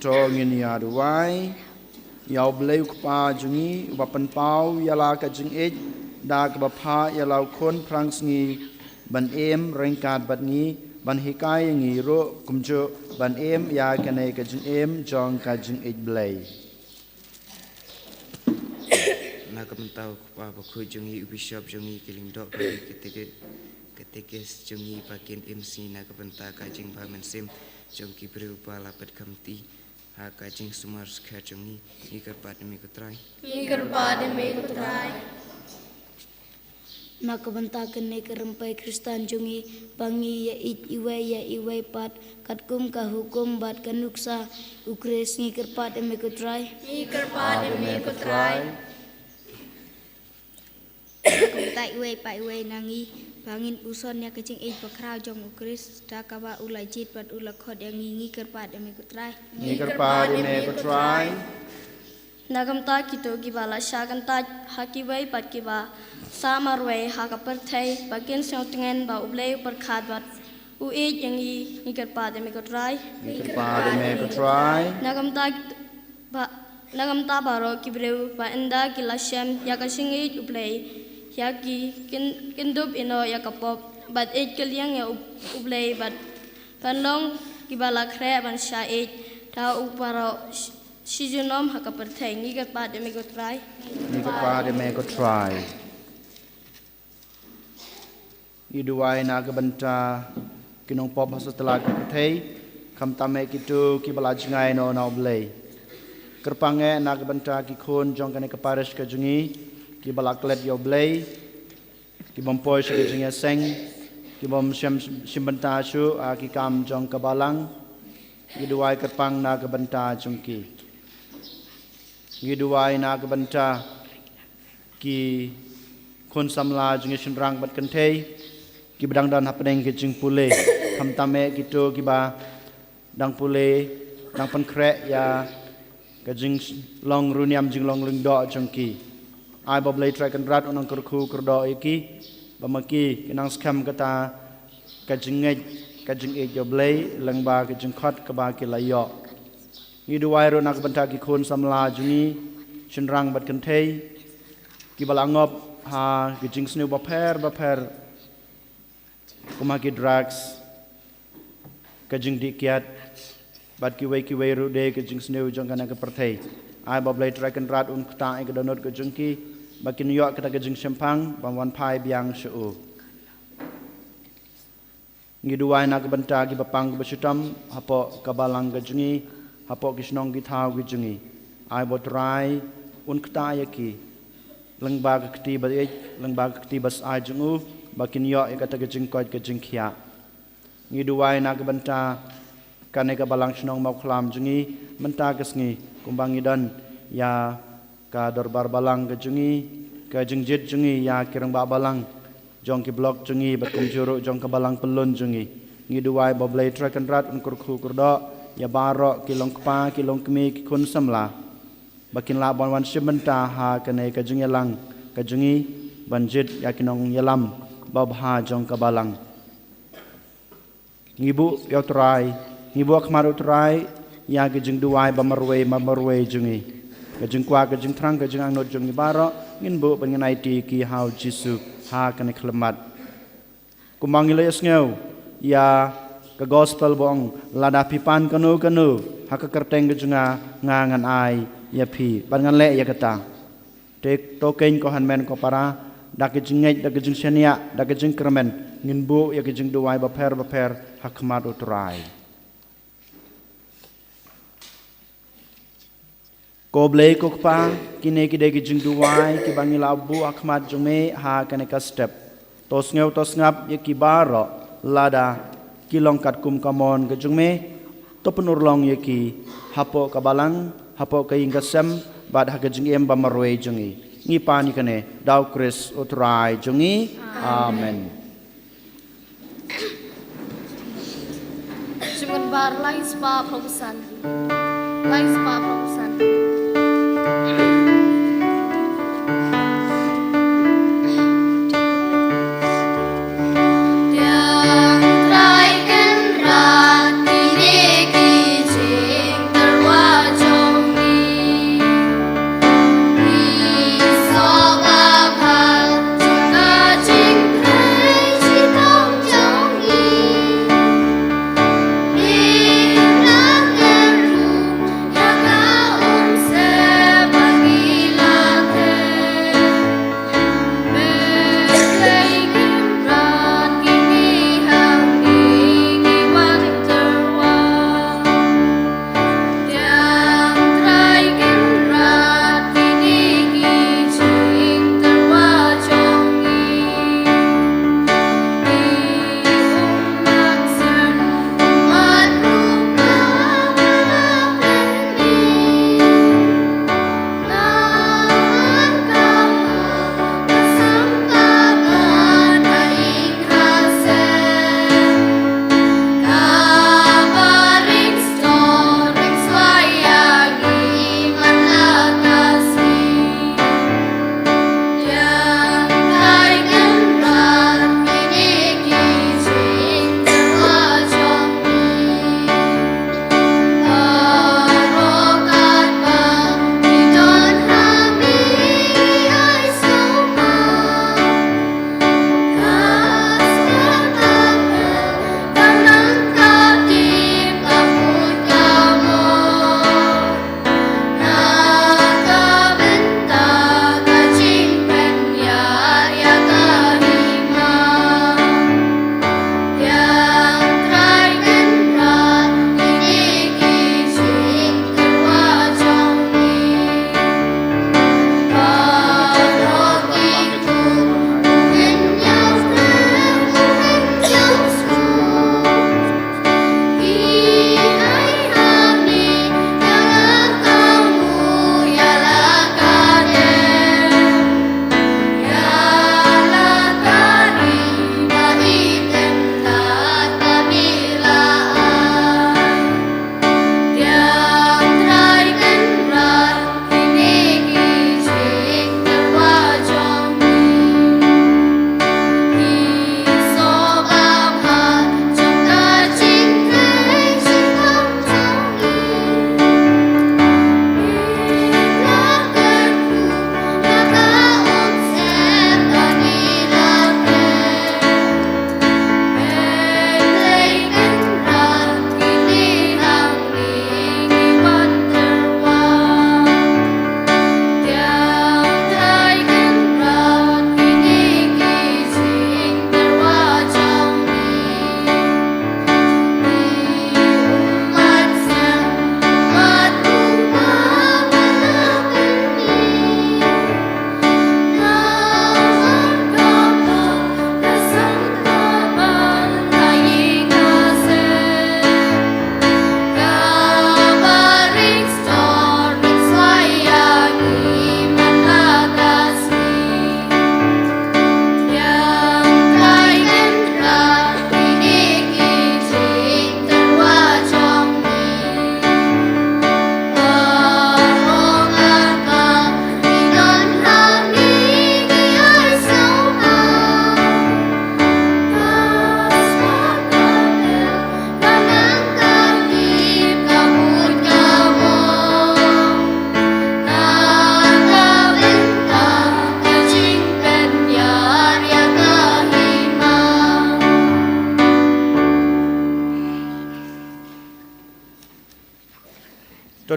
To ngin ïa duwai. Ïa U Blei U Kpa jong ngi, uba pynpaw ïa la ka jingïeit da kaba phah ïa la U Khun phrangsngi ban im ryngkat bad ngi, ban hikai ïa ngi ruh kumjuh ban im ïa kane ka jingim jong ka jingïeit Blei. Na ka bynta U Kpa Bakhuid jong ngi, u Bishop jong ngi, ki lyngdoh jong ngi, ki tike, ki tikes jong ngi, ba kin im sngi na ka bynta ka jingbha mynsiem jong ki briew ba la peit khamti ha ka jingsumar skhem jong ngi. Ngi kyrpad ïa me ko Trai. Ngi kyrpad ïa me ko Trai. Na ka bynta kane ka rympei Khristan jong ngi, ba ngi ïa ïeit iwei ïa iwei pat katkum ka hukum bad ka nuksa U Khrist, ngi kyrpad ïa me ko Trai. Ngi kyrpad ïa me ko Trai. Na ka bynta iwei pa iwei na ngi, ba ngin puson ïa ka jingïeit bakhraw jong U Khrist, da kaba u la jied bad u la khot ïa ngi, ngi kyrpad ïa me ko Trai. Ngi kyrpad ïa me ko Trai. Na ka bynta kito kiba la shah kyntait ha kiwei pat kiba shah marwei ha ka pyrthei, ba kin sngewtngen ba U Blei u pyrkhat bad u ïeit ïa ngi, ngi kyrpad ïa me ko Trai. Ngi kyrpad ïa me ko Trai. Na ka bynta kito ba, na ka bynta baroh ki briew ba ynda ki la shem ïa ka jingïeit U Blei, ïa ki kin, kin dup ïehnoh ïa ka pop bad ïeit kylliang ïa U, U Blei bad ban long kiba la khreh ban shah ïeit da u baroh shi, shi junom ha ka pyrthei. Ngi kyrpad ïa me ko Trai. Ngi kyrpad ïa me ko Trai. Ngi duwai na ka bynta ki nongpop ha satlak ka pyrthei, khamtam eh kito kiba la jngai noh na U Blei. Kyrpang eh na ka bynta ki khun jong kane ka parish ka jong ngi, kiba la klet ïa U Blei, ki bym poi sha ka jingïaseng, ki bym shim, shim bynta shuh ha ki kam jong ka balang. Ngi duwai kyrpang na ka bynta jong ki. Ngi duwai na ka bynta ki khun samla jong ngi shynrang bad kynthei, kiba dang don hapdeng ka jingpule, khamtam eh kito kiba dang pule, dang pynkhreh ïa ka jinglong ruh niam jinglong lyngdoh jong ki. Ai ba U Blei Trai Kynrad un nang kyrkhu kyrdoh ïa ki, ba ma ki kin nang skhem kata ka jingngeit, ka jingïeit ïa U Blei, lyngba ka jingkhot kaba ki la ïoh. Ngi duwai ruh na ka bynta ki khun samla jong ngi, shynrang bad kynthei, kiba la ngop ha ki jingsniew bapher bapher, kum ha ki drugs, ka jingdih kiad, bad kiwei kiwei ruh de ka jingsniew jong kane ka pyrthei. Ai ba U Blei Trai Kynrad un ktah ïa ka dohnud ka jong ki, ba kin ïoh kata ka jingshemphang ban wan phai biang sha u. Ngi duwai na ka bynta kiba pang kiba shitom hapoh ka balang ka jong ngi, hapoh ki shnong ki thaw ki jong ngi. Ai ba U Trai un ktah ïa ki lyngba ka kti ba ïeit, lyngba ka kti ba sah jong u, ba kin ïoh ïa kata ka jingkoit ka jingkhiah. Ngi duwai na ka bynta kane ka balang shnong Mawkhlam jong ngi mynta ka sngi, kumba ngi don ïa ka dorbar balang ka jong ngi, ka jingjied jong ngi ïa ki rangbah balang jong ki block jong ngi bad kumjuh ruh jong ka balang pyllun jong ngi. Ngi duwai ba U Blei Trai Kynrad un kyrkhu kyrdoh ïa baroh ki long kpa, ki long kmie, ki khun samla, ba kin lah ban wan shim bynta ha kane ka jingïalang ka jong ngi, ban jied ïa ki nongïalam babha jong ka balang. Ngi buh ïa U Trai, ngi buh ha khmat U Trai ïa ka jingduwai ba marwei, ba marwei jong ngi. Ka jingkwah, ka jingthrang, ka jingangnud jong ngi baroh, ngin buh ban ngin aiti ki ha U Jisu ha kane ka khyllipmat. Kumba ngi la ïohsngew ïa ka gospel ba ong, lada phi pan kano kano ha ka kyrteng ka jong nga, nga ngan ai ïa phi, bad ngan leh ïa kata. Te to keiñ ko hynmen ko para, da ka jingngeit, da ka jingshaniah, da ka jingkyrmen, ngin buh ïa ka jingduwai bapher bapher ha khmat U Trai. Ko Blei ko Kpa, kine ki dei ki jingduwai kiba ngi la buh ha khmat jong me ha kane ka step. To sngew to sngap ïa ki baroh, lada ki long katkum ka mon ka jong me, to pynurlong ïa ki hapoh ka balang, hapoh ka ïing ka sem, bad ha ka jingim ba marwei jong ngi. Ngi pan ïa kane da U Khrist U Trai jong ngi. Amen. Jingmut bar lai spah phraphew san. Lai spah phraphew san.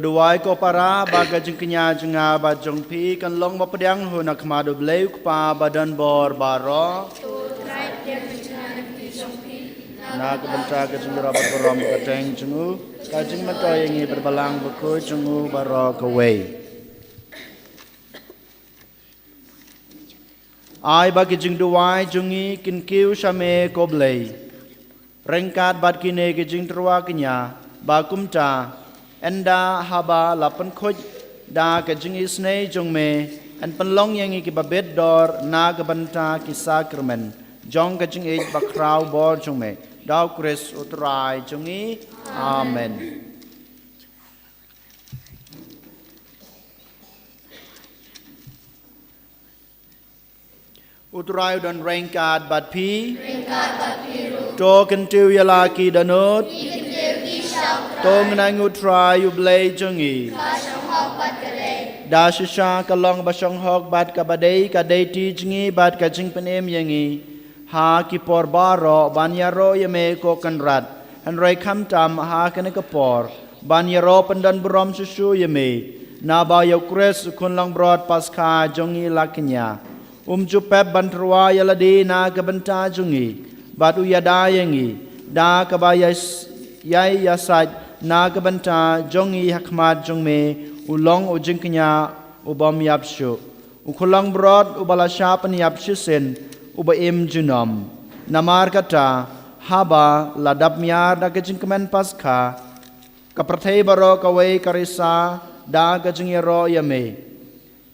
Duwai ko para ba ka jingkñia jong nga bad jong phi kan long ba pdiang hun ha khmat U Blei U Kpa ba don bor baroh. Na ka bynta ka jingïarap bad burom kyrteng jong u, ka jingmyntoi ïa ngi bad Balang Bakhuid jong u baroh kawei. Ai ba ki jingduwai jong ngi kin kiew sha me ko Blei. Ryngkat bad kine ki jingtyrwa kñia, ba kumta, ynda haba la pynkhuid da ka jingisynei jong me, yn pynlong ïa ngi kiba bit dor na ka bynta ki sakramen jong ka jingïeit bakhraw bor jong me. Da U Khrist U Trai jong ngi. Amen. U Trai u don ryngkat bad phi. Ryngkat bad phi ruh. To kyntiew ïa la ki dohnud. Ngi kyntiew ïa ki sha U Trai. To ngin ai nguh U Trai U Blei jong ngi. Ka shong hok bad ka dei. Da shisha ka long ba shong hok bad kaba dei, ka dei ti jong ngi bad ka jingpynim ïa ngi ha ki por baroh ban ïaroh ïa me ko Kynrad. Hynrei khamtam ha kane ka por ban ïaroh pyndonburom shuh shuh ïa me, naba ïa U Khrist U Khun Langbrot Paskha jong ngi la kñia. Um ju pep ban tyrwa ïa lade na ka bynta jong ngi, bad u ïada ïa ngi da kaba ïai, ïai ïasaid na ka bynta jong ngi ha khmat jong me. U long u jingkñia u bym ïap shuh, U Khun Langbrot uba la shah pynïap shisien, uba im junom. Namar kata, haba la dap miar da ka jingkmen Paskha, ka pyrthei baroh kawei ka risa da ka jingïaroh ïa me.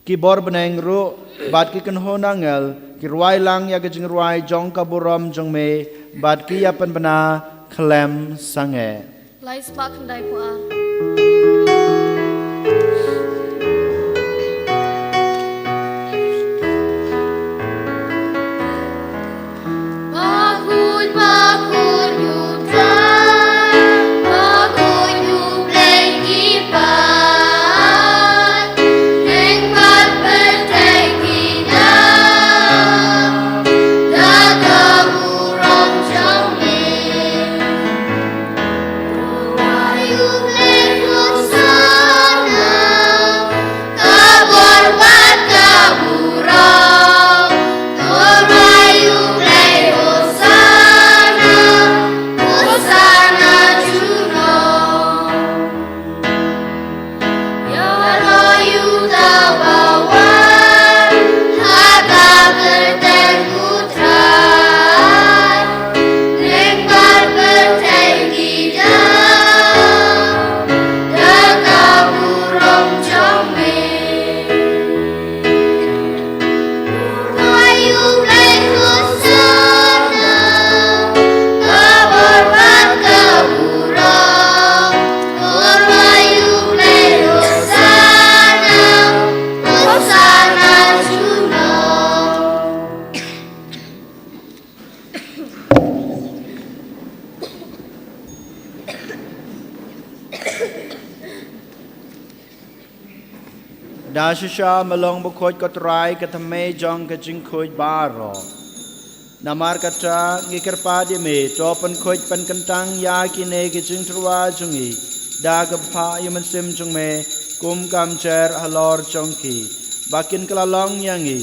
Ki bor bneng ruh bad ki kynhun angel ki rwai lang ïa ka jingrwai jong ka burom jong me, bad ki ïa pynbna khlem sangeh. Lai spah khyndai phew ar. Da shisha me long bakhuid ko Trai, ka thymmei jong ka jingkhuid baroh. Namar kata ngi kyrpad ïa me, to pynkhuid pynkyntang ïa kine ki jingtyrwa jong ngi da ka bynta ïa u Mynsiem jong me, kum ka mjer halor jong ki, ba kin kylla long ïa ngi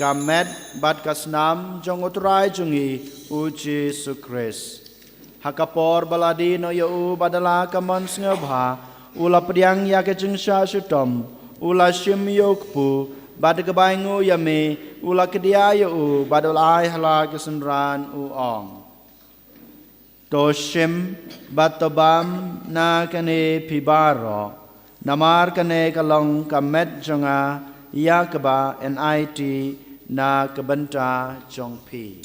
ka met bad ka snam jong u Trai jong ngi u Jisu Khrist. Ha ka por ba la die noh ïa u bad da la ka mon sngewbha, u la pdiang ïa ka jingshah shitom, u la shim ïa u kpu, bad da kaba ainguh ïa me, u la kdiah ïa u bad u la ai ha la ki synran, u ong: To shim bad to bam na kane phi baroh, namar kane ka long ka met jong nga, ïa kaba yn aiti na ka bynta jong phi.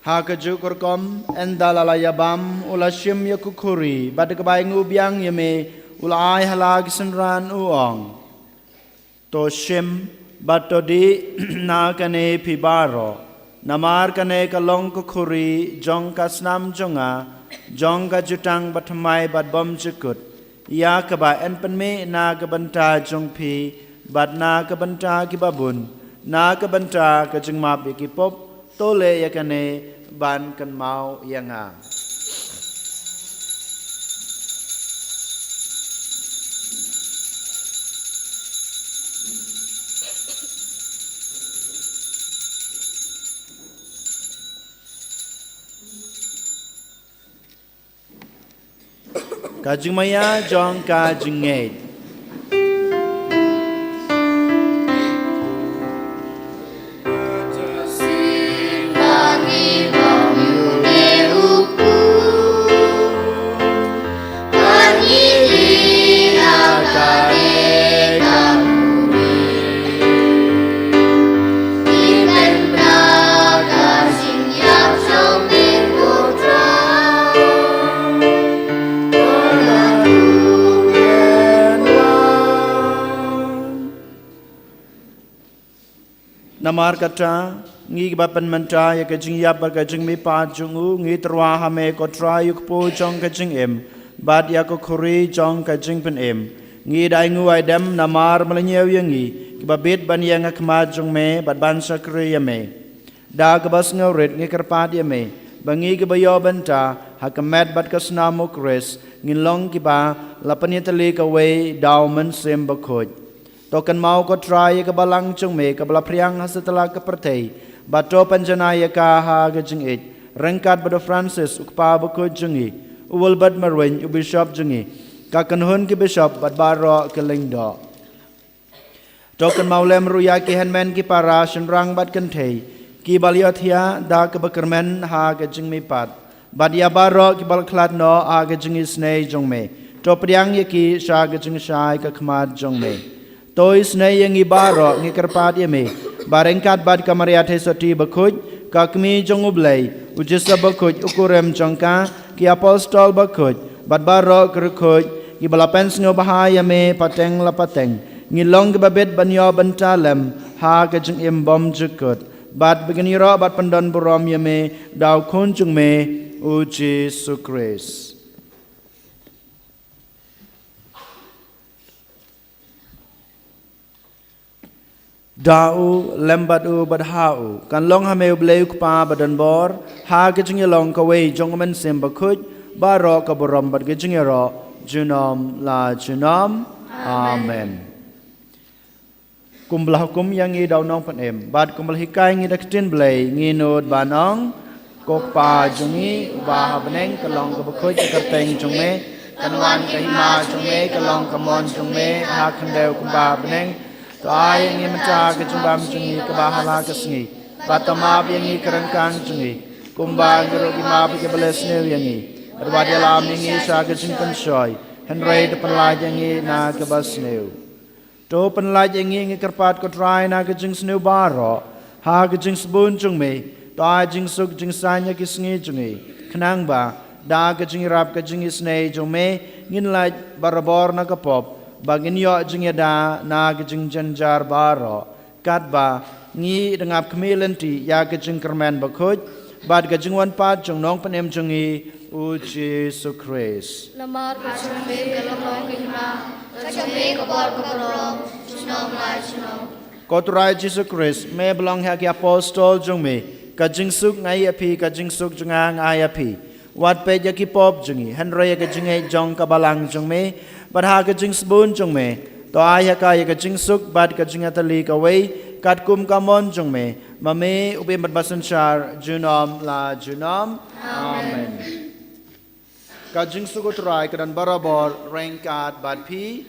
Ha kajuh ka rukom, ynda la la ïa bam, u la shim ïa ka khuri, bad da kaba ainguh biang ïa me, u la ai ha la ki synran, u ong: To shim bad to dih na kane phi baroh, namar kane ka long ka khuri jong ka snam jong nga, jong ka jutang bathymmai bad bymjukut, ïa kaba yn pynmih na ka bynta jong phi bad na ka bynta kiba bun, na ka bynta ka jingmap ïa ki pop. To leh ïa kane ban kynmaw ïa nga. Ka jingmaïa jong ka jingngeit. Namar kata, ngi kiba pynmynta ïa ka jingïap bad ka jingmihpat jong u, ngi tyrwa ha me ko Trai u kpu jong ka jingim bad ïa ka khuri jong ka jingpynim. Ngi da ainguh aidem namar me la ñiew ïa ngi kiba bit ban ïeng ha khmat jong me bad ban shakri ïa me. Da kaba sngewrit ngi kyrpad ïa me ba ngi kiba ïoh bynta ha ka met bad ka snam u Khrist ngin long kiba la pynïatylli kawei da u Mynsiem Bakhuid. To kynmaw ko Trai ïa ka balang jong me kaba la phriang ha satlak ka pyrthei, bad to pynjanai ïa ka ha ka jingïeit ryngkat bad u Francis u kpa bakhuid jong ngi, u Wilbert Marwein u bishop jong ngi, ka kynhun ki bishop bad baroh ki lyngdoh. To kynmaw lem ruh ïa ki hynmen ki para shynrang bad kynthei kiba la ïohthiah da kaba kyrmen ha ka jingmihpat, bad ïa baroh kiba la khlad noh ha ka jingisynei jong me. To pdiang ïa ki sha ka jingshai ka khmat jong me. To isynei ïa ngi baroh, ngi kyrpad ïa me ba ryngkat bad ka Maria Theisotti bakhuid, ka Kmie jong u Blei, u Joseph bakhuid u kurim jong ka, ki apostol bakhuid bad baroh ki riewkhuid kiba la pynsngewbha ïa me pateng la pateng, ngin long kiba bit ban ïoh bynta lem ha ka jingim bymjukut, bad ba ngin ïaroh bad pyndonburom ïa me da u Khun jong me, u Jisu Khrist. Da u, lem bad u, bad ha u, kan long ha me u Blei u Kpa badonbor, ha ka jingïalong kawei jong u Mynsiem Bakhuid, baroh ka burom bad ka jingïaroh junom la junom. Amen. Kumba la hukum ïa ngi da u Nongpynim bad kumba la hikai ngi da ka ktien Blei, ngi nud ban ong: Ko Kpa jong ngi uba ha bneng, ka long kaba khuid ka kyrteng jong me, kan wan ka hima jong me, ka long ka mon jong me ha khyndew kumba ha bneng. To ai ïa ngi mynta ka jingbam jong ngi kaba ha la ka sngi, bad to map ïa ngi ka ryngkang jong ngi, kumba ngi ruh ngi map ïa kiba leh sniew ïa ngi, bad wat ïalam ïa ngi sha ka jingpynshoi, hynrei to pynlait ïa ngi na kaba sniew. To pynlait ïa ngi, ngi kyrpad ko Trai, na ka jingsniew baroh, ha ka jingsbun jong me. To ai jingsuk jingsaiñ ïa ki sngi jong ngi, khnang ba da ka jingïarap ka jingisynei jong me, ngin lait barabor na ka pop, ba ngin ïoh jingïada na ka jingjynjar baroh, katba ngi da ngap khmih lynti ïa ka jingkyrmen bakhuid bad ka jingwan pat jong u Nongpynim jong ngi, u Jisu Khrist. Namar ka jong me ka long ka hima, ka jong me ka bor ka burom, junom la junom. Ko Trai Jisu Khrist, me ba la ong ha ki apostol jong me: Ka jingsuk nga ai ïa phi, ka jingsuk jong nga nga ai ïa phi. Wat peit ïa ki pop jong ngi, hynrei ïa ka jingngeit jong ka balang jong me, bad ha ka jingsbun jong me, to ai ha ka ïa ka jingsuk bad ka jingïatylli kawei, katkum ka mon jong me, ma me u bym bad basynshar junom la junom. Amen. Ka jingsuk u Trai ka don barabor ryngkat bad phi.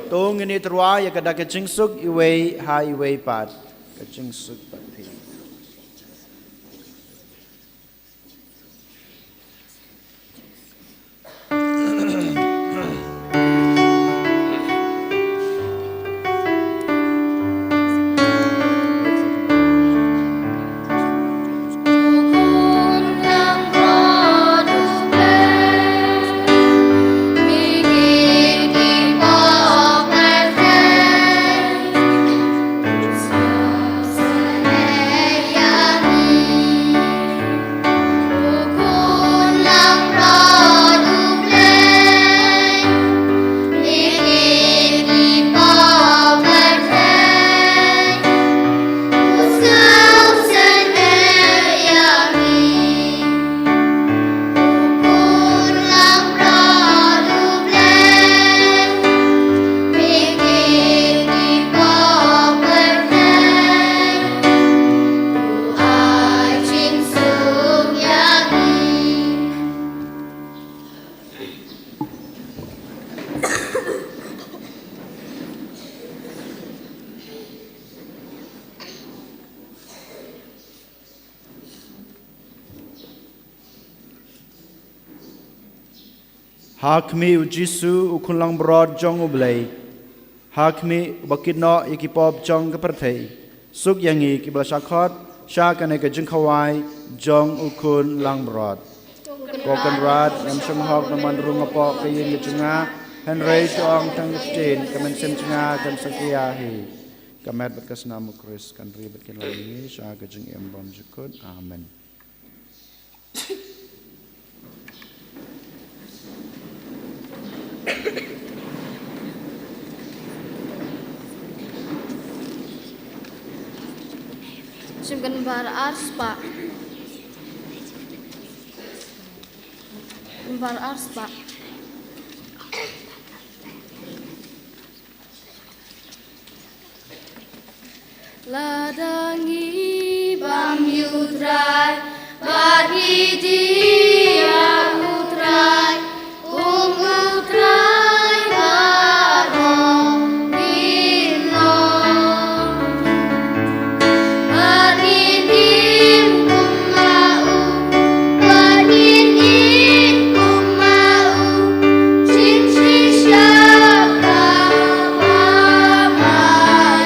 To ngin ïatyrwa ïa ka da ka jingsuk iwei ha iwei pat. Ka jingsuk bad phi. Ha khmih u Jisu u khun langbrot jong U Blei. Ha khmih uba kit noh ïa ki pop jong ka pyrthei. Suk ïa ngi kiba la shah khot sha kane ka jingkhawai jong u khun langbrot. Ko Kynrad, ngam shym hok ban wan rung hapoh ka ïing ka jong nga, hynrei to ong tang ka ktien, ka mynsiem jong nga kan sa kylla hi. Ka met bad ka snam u Khrist kan ri bad kylla ïa ngi sha ka jingim bymjukut. Amen. Shim kan bar ar spah. Kan bar ar spah. Lada ngi bam ïa U Trai, bad ngi die ïa U Trai, kum U Trai baroh ngin long. Bad ngin im kum ma u, bad ngin im kum ma u, shisha kaba ma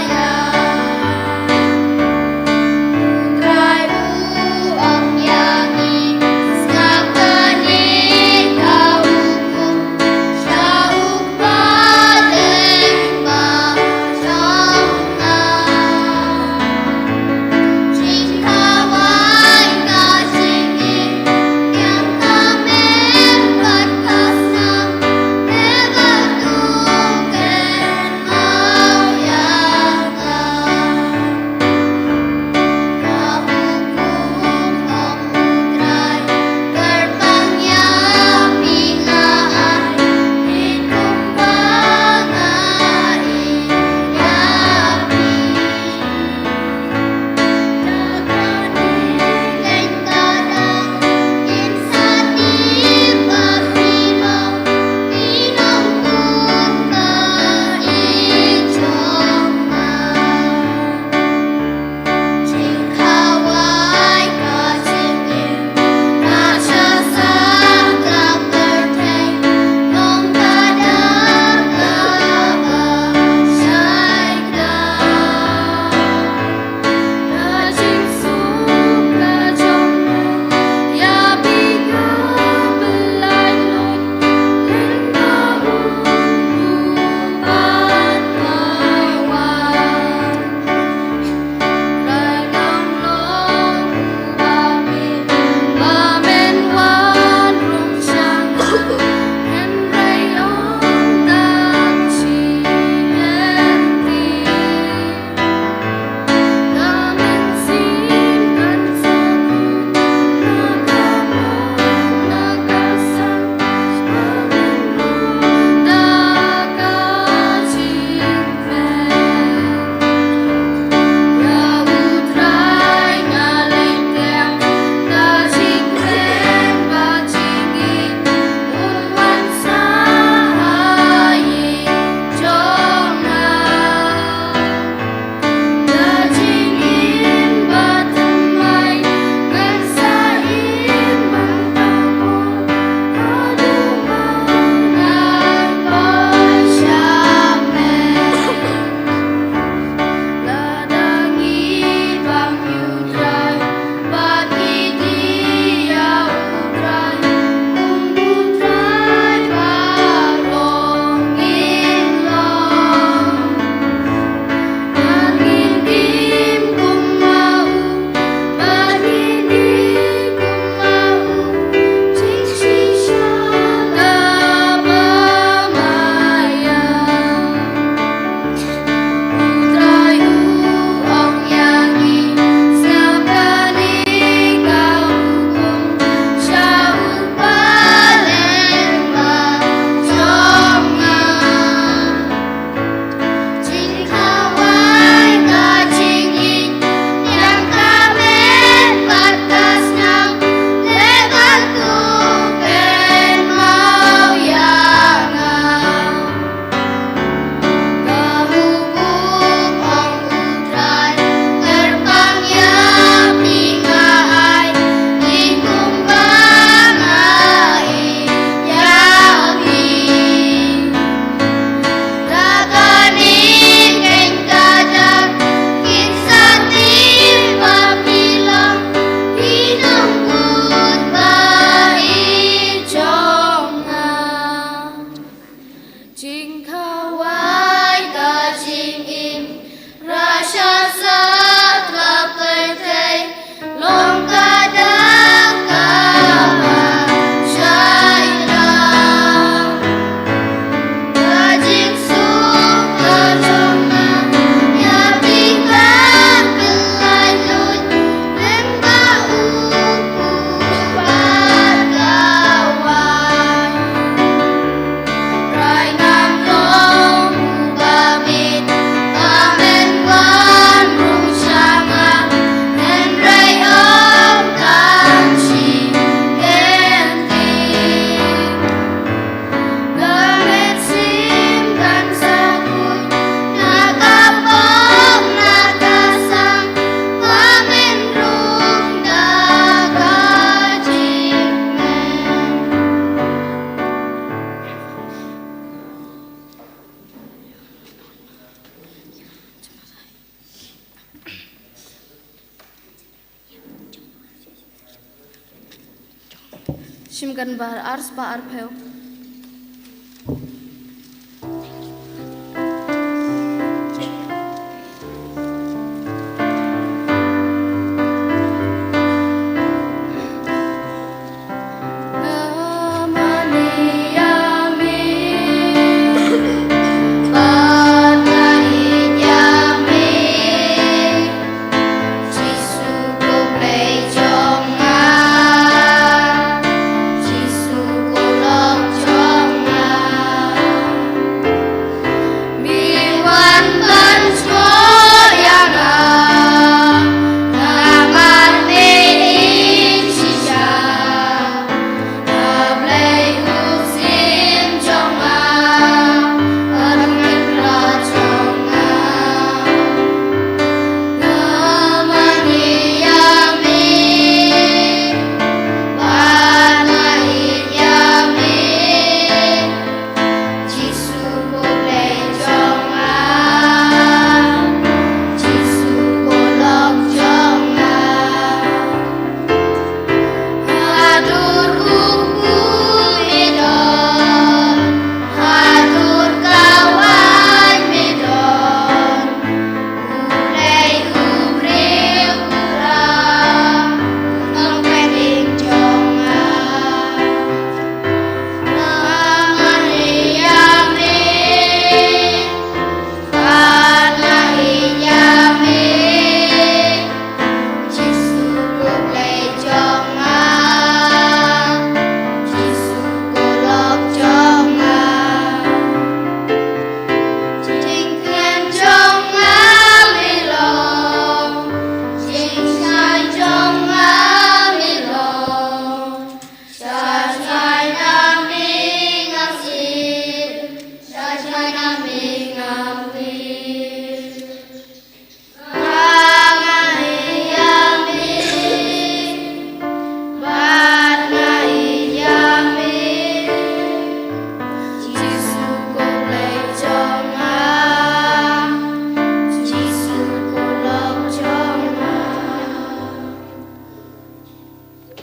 ïa. U Trai u ong ïa ngi, sngap Jingkhawai ka jingim, rasha sa ka pyrthei, long ka dak ka ba shai na. Ka jingsuk ka jong nga, ïa phi ban pynlait lut, lyngba u kpu bad ka wai. Rai ngam long u ba bit, ba men wan rung sha nga, hynrei ym kan shu kyntiew. Ka mynsiem kan sa kut, na ka bok na ka sang, ba men rung da ka jingmut. Shim kan bar ar spah arphew.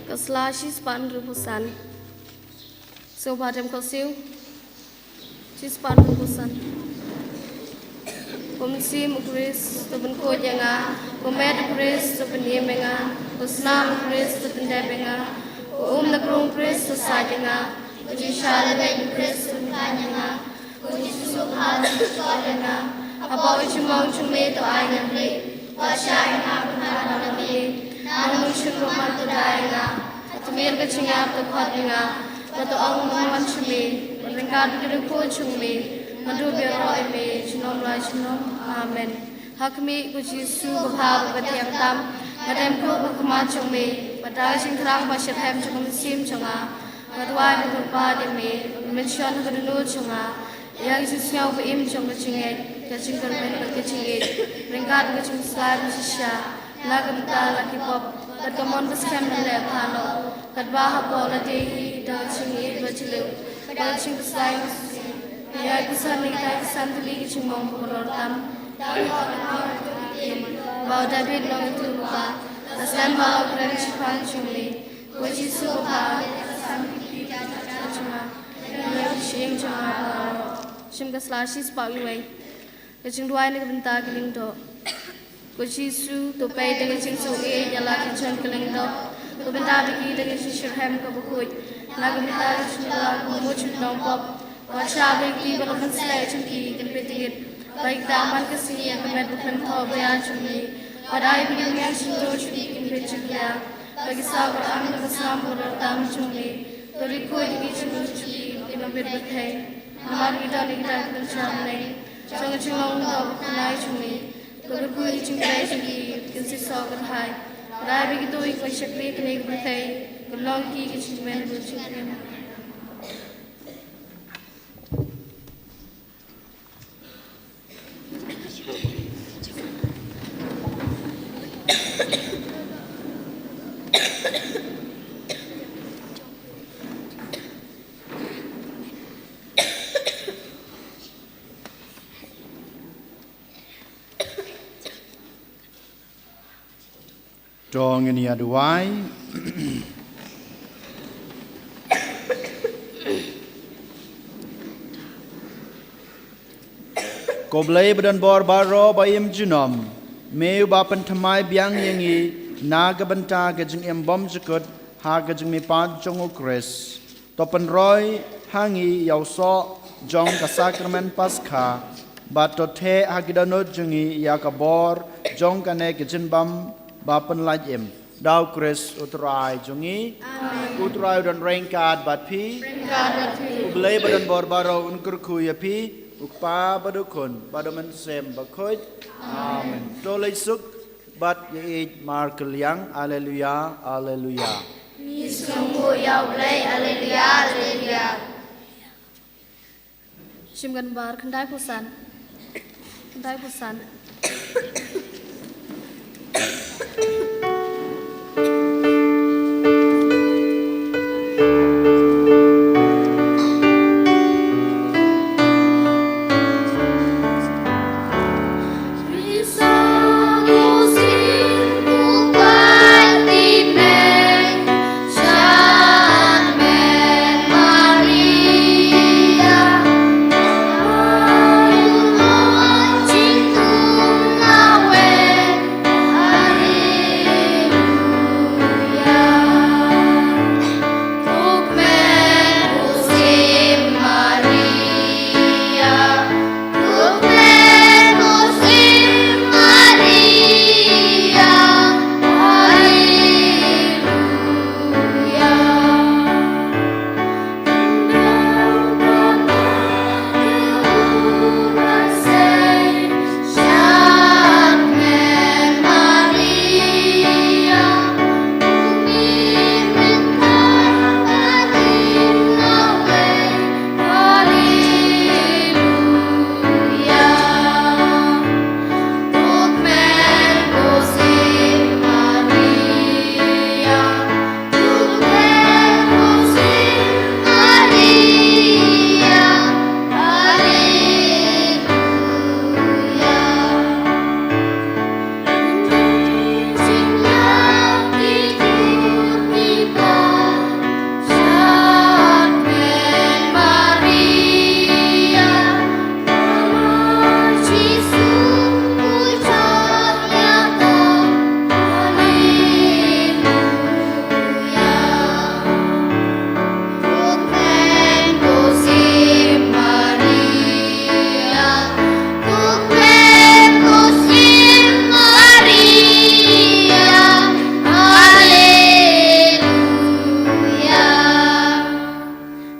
Ka sla shi spah hynriewphew san. Sngewbha tem khohsiew. Shi spah hynriewphew san. Ko Mynsiem u Khrist, to pynkhuid ïa nga. Ko met u Khrist, to pynim ïa nga. Ko snam u Khrist, to pyndep ïa nga. Ko um na krung u Khrist, to sait ïa nga. Ko jingshah lyngngoh u Khrist, to pynkheiñ ïa nga. Ko Jisu, ha u jingshah ïa nga. Haba u jingmong jong me to ai ngan rieh. Wat shah ïa nga, pynban na me. Nang ym shym ruh man to da ïa nga. Ha tmier ka jingïap to khot ïa nga. Bad to ong ngan wan sha me. Bad ryngkat bad ka dukhu jong me ngan dup ïaroh ïa me junom la junom. Amen. Ha khmih, ko Jisu babha bad bathiang tam, nga dem khluh ha khmat jong me. Bad da ka jingthrang ba shitrhem jong ka mynsiem jong nga, nga duwai ba to kyrpad ïa me, ba men shon ha ka dohnud jong nga. Ïa ka jingsngew ba im jong ka jingngeit, ka jingkyrmen bad ka jingïeit, ryngkat ka jingpyllait ba shisha na ka bynta la ki pop, bad ka mon ba skhem ban leh bha noh, katba hapoh lade hi da ka jingïeit ba jylliew bad ka jingpyllait ba shisha. Ïa ka san ni, ka san tylli ka jingmong ba kordor tam, ba u Dabid u nongïathuhlypa, la slem bad la kren shaphang jong me. Ko Jisu babha, ïa ka san ni ka jingmong jong nga, ïa ka jingim jong nga baroh. Shim ka sla shispah wei. Ka jingduwai na ka bynta ki lyngdoh. Ko Jisu, to peit da ka jingsngewsih ïa la ki jong ki lyngdoh. To bynta bad ki da ka jingshitrhem kaba khuid. Na ka bynta ka jingduwai ka mut jong ki nongpop. Wat shah ba ki ba la pynsleh jong ki kin peit ïa ki. Ba ki da man ka sngi ïa ka met ba khlem thoh ba ïa jong ngi. Wat ai ba ki miang jingduh jong ki kin peit jingkhlaiñ. Ba ki saw kyrpang da ka snam kaba rta jong ngi. To ri khuid ïa ki jingduh jong ki kin peit ba thei. Namar ki don ïa ki da ka jingshah bneng. Jong ka jinglong da ka bnai jong ngi. Ko kyrkhu ïa ki jingtrei jong ki kin shisha kyrhai. Rai ba kito kiba shakri kane ka pyrthei kin long ki ki jingkmen bad jingkmen. To ngin ïa duwai. Ko Blei ba don bor baroh ba im junom, me uba pynthymmai biang ïa ngi na ka bynta ka jingim bymjukut ha ka jingmihpat jong u Khrist. To pynroi ha ngi ïa u soh jong ka sakramen Paskha, bad to theh ha ki dohnud jong ngi ïa ka bor jong kane ka jingbam ba pynlait im. Da u Khrist u Trai jong ngi. Amen. U Trai u don ryngkat bad phi. Ryngkat bad phi. U Blei ba don bor baroh un kyrkhu ïa phi, u Kpa bad u Khun bad u Mynsiem Bakhuid. Amen. To leit suk bad ïeit markylliang. Alleluia, alleluia. Ngi sngewbha ïa u Blei, alleluia, alleluia. Shim kan bar khyndai phew san. Khyndai phew san.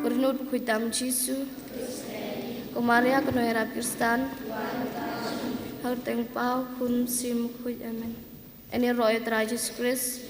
Ko Rynut Bakhuid tam Jisu. Ko Maria ko Nongïarap Khristan. Ha ka kyrteng Kpa, Khun, Mynsiem Bakhuid. Amen. Yn ïaroh ïa u Trai Jisu Khrist.